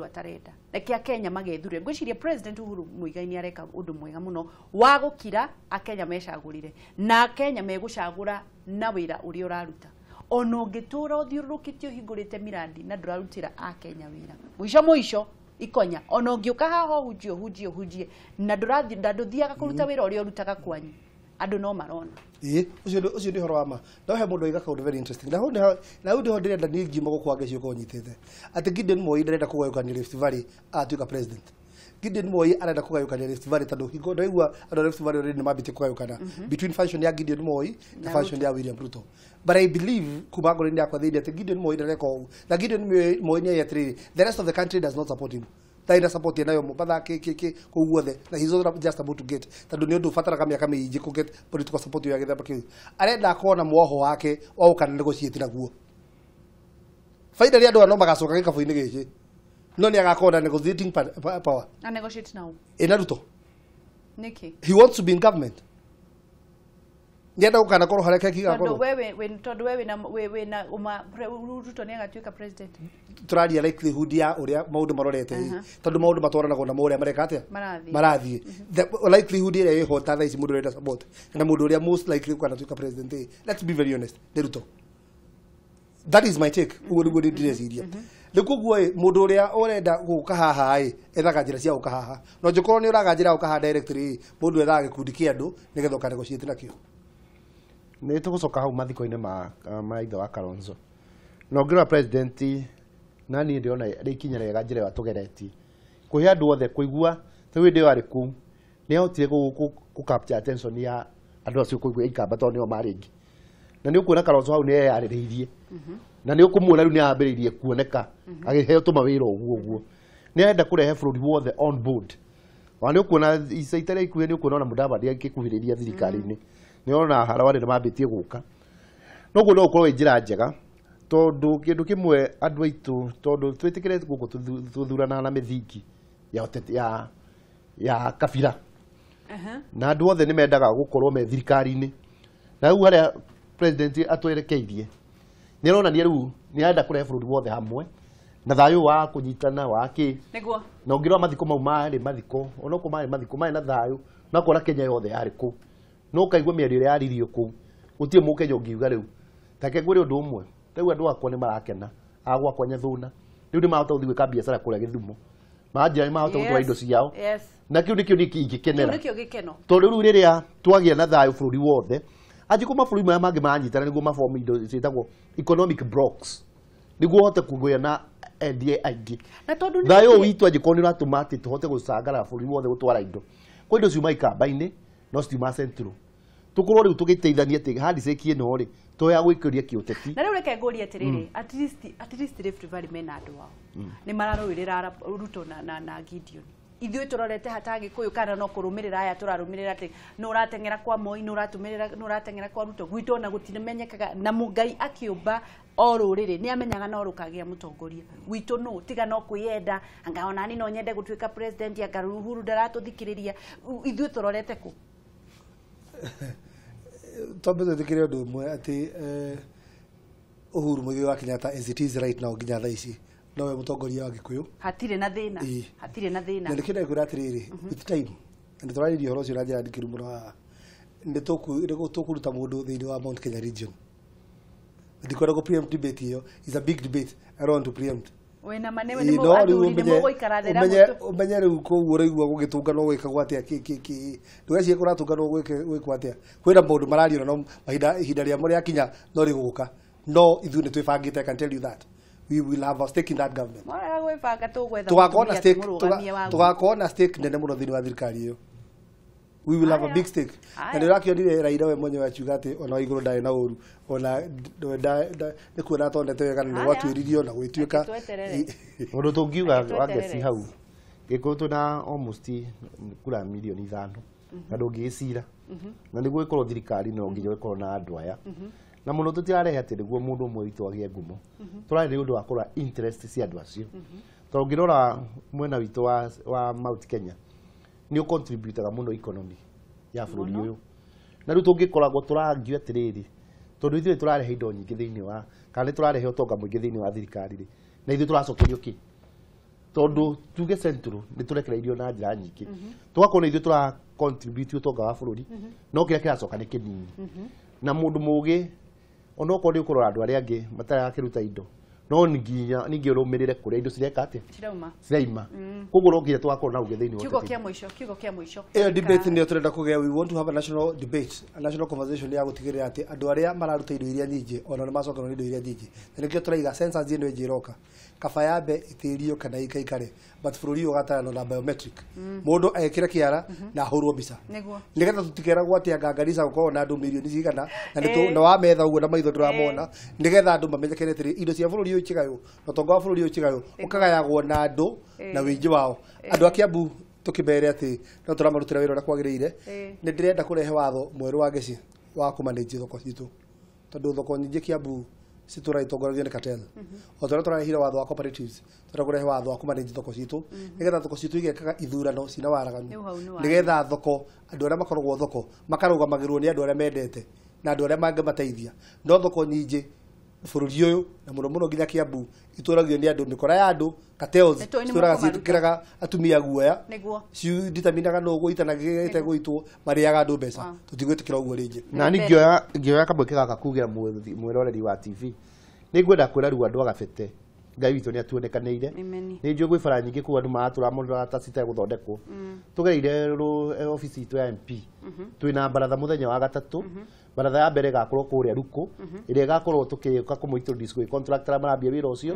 atarenda. Reke Akenya magethure. Ngwiciria President Uhuru Muigai ni areka undu mwega muno wa gukira Akenya mecagurire, na Akenya megucagura na wira uria uraruta. Ona ungitura uthiururukitie uhingurite mirandi na ndurarutira Akenya wira, muico muico ikonya. Ona ungiuka haha uhunjie uhunjie uhunjie na ndurathi na nduthiaga kuruta wira uria urutaga kwanyu, andu no marona. Ĩĩ, ũcio nĩ ũhoro wa ma. No he mũndũ oiga kaũndũ very interesting. Na hau nĩho ndĩrenda niĩ ngiuma gũkũ Wangeci ũkorwo nyitĩte. Atĩ Gideon Moi ndarenda kũgayũkania Rift Valley atuĩka president. Gideon Moi arenda kũgayũkania Rift Valley tondũ hingo ndaigua andũ a Rift Valley already nĩmambĩtie kũgayũkana between faction ya Gideon Moi na faction ya William Ruto. But I believe kuma ngoro-inĩ yakwa thĩinĩ atĩ Gideon Moi ndareka ũguo. Na Gideon Moi nĩ atĩrĩrĩ, the rest of the country does not support him. Taina support nayo Mombatha ki kuu guothe, na he's not just about to get tondu ni undu bataraga miaka miingi ku get political support ya githamba kiu. Arenda akorwo na mwoho wake wa gukana negotiate naguo. Finally andu no magacoka gikabu-inĩ gĩkĩ, no ni agakorwo na negotiating power. Na negotiate now ina Ruto niki he wants to be in government. Nĩenda gũkanakorwo harĩa keki igakorwo. Tondũ we wĩna uma Ruto nĩ agatuĩka president. Tũraria likelihood ya ũrĩa maũndũ marorete tondũ maũndũ matwaranagwo na ũrĩa mareka atĩa marathiĩ. The likelihood ĩrĩa ĩho ta thaa ici mũndũ ũrenda support na mũndũ ũrĩa most likely gũkanatuĩka president, let's be very honest, nĩ Ruto. That is my take. Ũguo nĩguo ndĩreciria. Rĩu koguo ĩ mũndũ ũrĩa ũrenda gũka haha ĩ ethaga njĩra cia gũka haha, no njũkorwo nĩ ũraga njĩra ya gũka haha directly ĩ mũndũ ethaga gĩkundi kĩa andũ nĩgetha ũka negotiate nakĩo. Nĩ tũgũcoka hau mathiko-inĩ ma ithe wa Kalonzo. Na ũngĩrora president na niĩ ndĩrona rĩ ikinya rĩega njĩra ĩyo atũgeretie kũhe andũ othe kũigua ta hĩndĩ ĩyo arĩ kũu nĩ ahotire kũ capture attention ya andũ acio kũigua ikamba tondũ nĩo marĩ aingĩ. Na nĩ ũkuona Kalonzo hau nĩ eyarĩrĩirie na nĩ ũkũmuona rĩu nĩ ambĩrĩirie kuoneka agĩheo tũmawĩra ũguo ũguo. Nĩ arenda kũrehe bũrũri wothe on board. Ona nĩ ũkuona ica itarĩ ikuhĩ nĩ ũkuona ona Mudavadi agĩkuhĩrĩria thirikari-inĩ. Nĩ ona Harare nĩ mambĩtie gũka. Noguo no ũkorwo wĩ njĩra njega tondũ kĩndũ kĩmwe andũ aitũ tondũ twĩtĩkĩre gũkũ tũthuranaga na mĩthingi ya ũteti ya kabira. Na andũ othe nĩ mendaga gũkorwo me thirikari-inĩ. Na rĩu harĩa president atwerekeirie nĩ aronania rĩu nĩ arenda kũrehe bũrũri wothe hamwe na thayũ wa kũnyitana wa kĩ. Nĩguo. Na ũngĩrora mathiko mau marĩ mathiko onokorwo marĩ mathiko marĩ na thayũ na ũkona Kenya yothe yarĩ kũu. No ũkaigua mĩario ĩrĩa yaririo kũu gũtirĩ mũkenya ũngiuga rĩu take ngwĩre ũndũ ũmwe rĩu andũ akwa nĩ marakena a gwakwa Nyathuna rĩu nĩ marahota gũthiĩ gwĩka biacara kũrĩa Gĩthumo manjĩra nĩ marahota gũtwara indo ciao na kĩu nĩkĩo niĩ ingĩkenera. Kĩu nĩkĩo gĩkeno tondũ rĩu rĩrĩa twagĩa na thayũ bũrũri wothe angĩkorwo mabũrũri maya mangĩ maranyitana nĩguo mabomu indo ciĩtagwo economic blocks nĩguo ũhote kũgĩa na endia aingĩ. Thayũ witũ angĩkorwo nĩ ũratũma atĩ tũhote gũcangara bũrũri wothe gũtwara indo kwĩ indo ciuma ikamba-inĩ no citiuma central tukorwo rĩu tũgĩteithania atĩ handshake ĩno rĩ to ya gwĩkĩria kĩũteti. Na rĩu reke ngũrie atĩrĩrĩ, at least Rift Valley mena andũ ao nĩ mararũĩrĩra Ruto na Gideon. Ithuĩ tũrorete hata Gĩkũyũ kana no kũrũmĩrĩra aya tũrarũmĩrĩra atĩ nũ ũrateng'era kwa Moi nũ ũrateng'era kwa Ruto gwitũ ona gũtimenyekaga na Ngai akĩũmba o rũrĩrĩ nĩ amenyaga no rũkagĩa mũtongoria gwitũ nũ tiga no kwĩyenda anga ona niĩ no nyende gũtuĩka president anga Uhuru ndaratũthikĩrĩria. Ithuĩ tũrorete kũ? Twambe twĩtĩkĩre ũndũ ũmwe atĩ Uhuru Muigai wa Kenyatta as it is right now nginya thaa ici nowe mũtongoria wa Gĩkũyũ. Hatirĩ na thĩna. Hatirĩ na thĩna. Na nĩkĩo ndĩkwĩra atĩrĩrĩ with time na nĩtũrarĩria ũhoro ũcio na njĩra ndikĩru mũno haha nĩ tũkũruta mũndũ thĩinĩ wa Mount Kenya region. Ndikwenda kũ preempt debate ĩyo, is a big debate, I don't want to preempt. Wĩna ma nĩ mũgũikara thĩ na ũmenye rĩu kũu ũraigua gũgĩtũnganwo gwĩkagwo atĩa kĩ ndũgecirie kũratũnganwo gwĩkwo atĩa. Kwĩna maũndũ marario no ihinda rĩamo rĩakinya no rĩgũka no ithuĩ nĩ twĩbangĩte, I can tell you that we will have a stake in that government. Tũgakorwo na stake nene mũno thĩinĩ wa thirikari ĩyo. We will have a big stake. Na nĩ ũrakĩonire Raila we mwenyewe akiuga atĩ ona wa igũrũ ndarĩ na ũru ona nĩ kuona atonete wega na nĩ gwatuĩririo na gwĩtuĩka. Ũndũ tũngiuga wa Ngeci hau Gĩkũyũ twĩna almost kura mirioni 5 na ndũngĩgĩcira na nĩguo ĩkorwo thirikari no nginya ĩkorwo na andũ aya na mũno tũtirarehe atĩ nĩguo mũndũ ũmwe witũ agĩe ngumo tũrarĩ nĩ ũndũ wa kũrora interest cia andũ acio tondũ ũngĩrora mwena witũ wa Mount Kenya nĩ ũcontributaga mũno economy ya bũrũri ũyũ na rĩu tũngĩkoragwo tũrangio atĩrĩrĩ tondũ ithuĩ tũrarehe indo nyingĩ thĩinĩ wa kana nĩ tũrarehe ũtonga mũingĩ thĩinĩ wa thirikari rĩ na ithuĩ tũracokerio kĩ tondũ tuge central nĩ tũrekereirio na njĩra nyingĩ tũgakorwo ithuĩ tũra contribute ũtonga wa bũrũri no kĩrĩa kĩracoka nĩ kĩnini na mũndũ mũgĩ onokorwo nĩ ũkũrora andũ arĩa angĩ matarakĩruta indo no nginya ningĩ ũrũmĩrĩre kũrĩa indo cireka atĩa ciraima koguo no nginya tũgakorwo na ũgĩ thĩinĩ wa kiugo kĩa mũico kiugo kĩa mũico ĩyo debate nĩyo tũrenda kũgĩa. We want to have a national debate, a national conversation ya gũtigĩrĩra atĩ andũ arĩa mararuta indo iria nyingĩ ona nĩ macokerwo nĩ indo iria nyingĩ na nĩkĩo tũraiga census ĩno ĩngĩ ĩroka kaba yambe ĩtĩrio kana ikaikare but bũrũri ũyũ ũgataranwo na biometric mũndũ ekĩre kĩara na ahũrwo mbica nĩgetha tũtikeragwo atĩ anga Garissa gũkorwo na andũ mirioni cigana na na wametha ũguo na maitho ndũramona nĩgetha andũ mamenyekere atĩrĩ indo cia bũrũri ũyũ ikĩgaywo na ũtonga wa bũrũri ũyũ ũkĩgaywo ũkagayagwo na andũ na wĩingĩ wao. Andũ a Kiambu tũkĩmere atĩ no tũramarutĩra wĩra ũrĩa kwagĩrĩire. Nĩ ndĩrenda kũrehe watho mwerũ wa Ngeci wa kũmanage thoko citũ tondũ thoko nyingĩ Kiambu citũra itongoragio nĩ cartel. O ta ũrĩa tũrarehire watho wa cooperatives tũrenda kũrehe watho wa kũmanage thoko citũ nĩgetha thoko citũ igekaga ithurano cina waraganu nĩgetha thoko andũ arĩa makoragwo thoko makarũgamagĩrwo nĩ andũ arĩa mendete na andũ arĩa mangĩmateithia. No thoko nyingĩ bũrũri ũyũ na mũno mũno nginya Kiambu itũragio nĩ andũ mĩkora ya andũ cartels itũraga ciĩkĩraga atumia guoya cideterminaga nũ ũgũita na gĩte gũitwo marĩaga andũ mbeca. Tũtigwĩtĩkĩra ũguo rĩngĩ. Na niĩ ngĩoya kamweke gaka kugĩra mwĩroreri wa TV nĩ ngwenda kwĩra rĩu andũ a Gabete Ngai witũ nĩ atuonekanĩire. Nĩ njũĩ gwĩ bara nyingĩ kũu andũ maratũra mũno ta citegũthondekwo. Tũgereire obici itũ ya MP twĩna baratha mũthenya wa gatatũ. Baratha ya mbere ĩgakorwo kũrĩa Ruku ĩrĩa ĩgakorwo tũkĩũka kũmũ-introduce gwĩ contractor arĩa marambia wĩra ũcio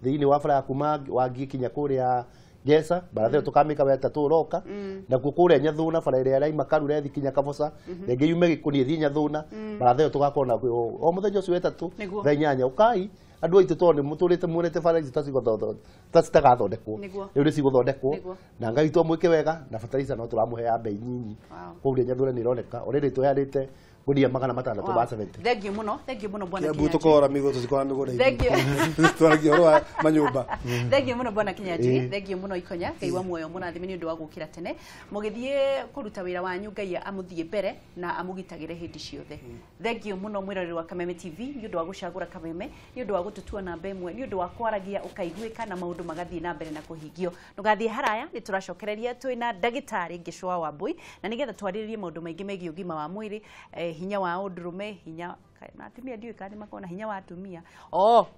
thĩinĩ wa bara ya kuma Wangi kinya kũrĩa Ngesa. Baratha ĩyo tũkamĩka wetatũ ũroka. Nakuo kũrĩa Nyathũna bara ĩrĩa ĩraima Karura ĩthiĩ kinya Kaboca rĩngĩ yume Gĩkũni ĩthiĩ Nyathũna. Baratha ĩyo tũgakorwo nakuo o mũthenya ũcio wetatũ thaa 8. Ũkai andũ aitũ tondũ nĩ mũtũrĩte muonete bara ici ta citagathondekwo rĩu nĩ cigũthondekwo na Ngai witũ amwĩke wega na bataraitha no tũramũhe ya bei nyinyi kũrĩa Nyathũna nĩ ĩroneka already tũheanĩte ngunia 670. Thank you muno, thank you muno bwana Kiambu tukora migo tusikora migunda. Thank you. Twaragia ũhoro wa manyũmba. Thank you muno bwana Kinyanjui, thank you muno Ikonya, Ngai wa muoyo mũrathime nĩ ũndũ wa gũkĩra tene. Mũgĩthiĩ kũruta wĩra wanyu Ngai amũthiĩ mbere na amũgitagĩre hĩndĩ ciothe. Thank you muno mwĩroreri wa Kameme TV nĩ ũndũ wa gũcagũra Kameme, nĩ ũndũ wa gũtũtua namba ĩmwe, nĩ ũndũ wa kwaragia ũkaiguĩka na maũndũ magathiĩ na mbere na kũhingio. Ndũgathiĩ haraya, nĩ tũracokereria twĩna ndagĩtarĩ Ngĩcũa Wambui na nĩgetha twarĩrĩrie maũndũ maingĩ megiĩ ũgima wa mwĩrĩ, hinya wa ũndũrũme, hinya na atumia ndiũĩ kana nĩmakoragwo na hinya wa atumia.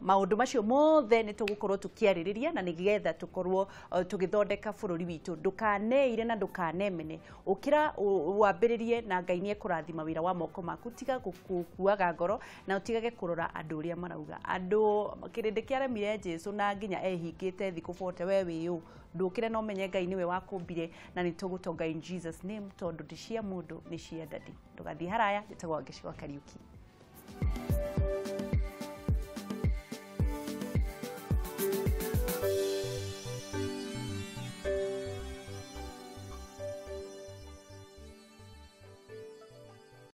Maũndũ macio mothe nĩ tũgũkorwo tũkĩarĩrĩria na nĩgetha tũkorwo tũgĩthondeka bũrũri witũ. Ndũkaneire na ndũkanemene, ũkĩra wambĩrĩrie na Ngai nĩ ekũrathima wĩra wa moko maku. Tiga gũkuaga ngoro na ũtigage kũrora andũ ũrĩa marauga. Andũ kĩrĩndĩ kĩaremire Jesũ na nginya ehingĩte thikũ 40 we wĩ ũ. Ndũkĩre na ũmenye Ngai nĩwe wakũmbire na nĩ tũgũtonga in Jesus name tondũ ti cia mũndũ nĩ cia ndadi. Ndũgathiĩ haraya, njĩtagwo Wangeci wa Kariuki.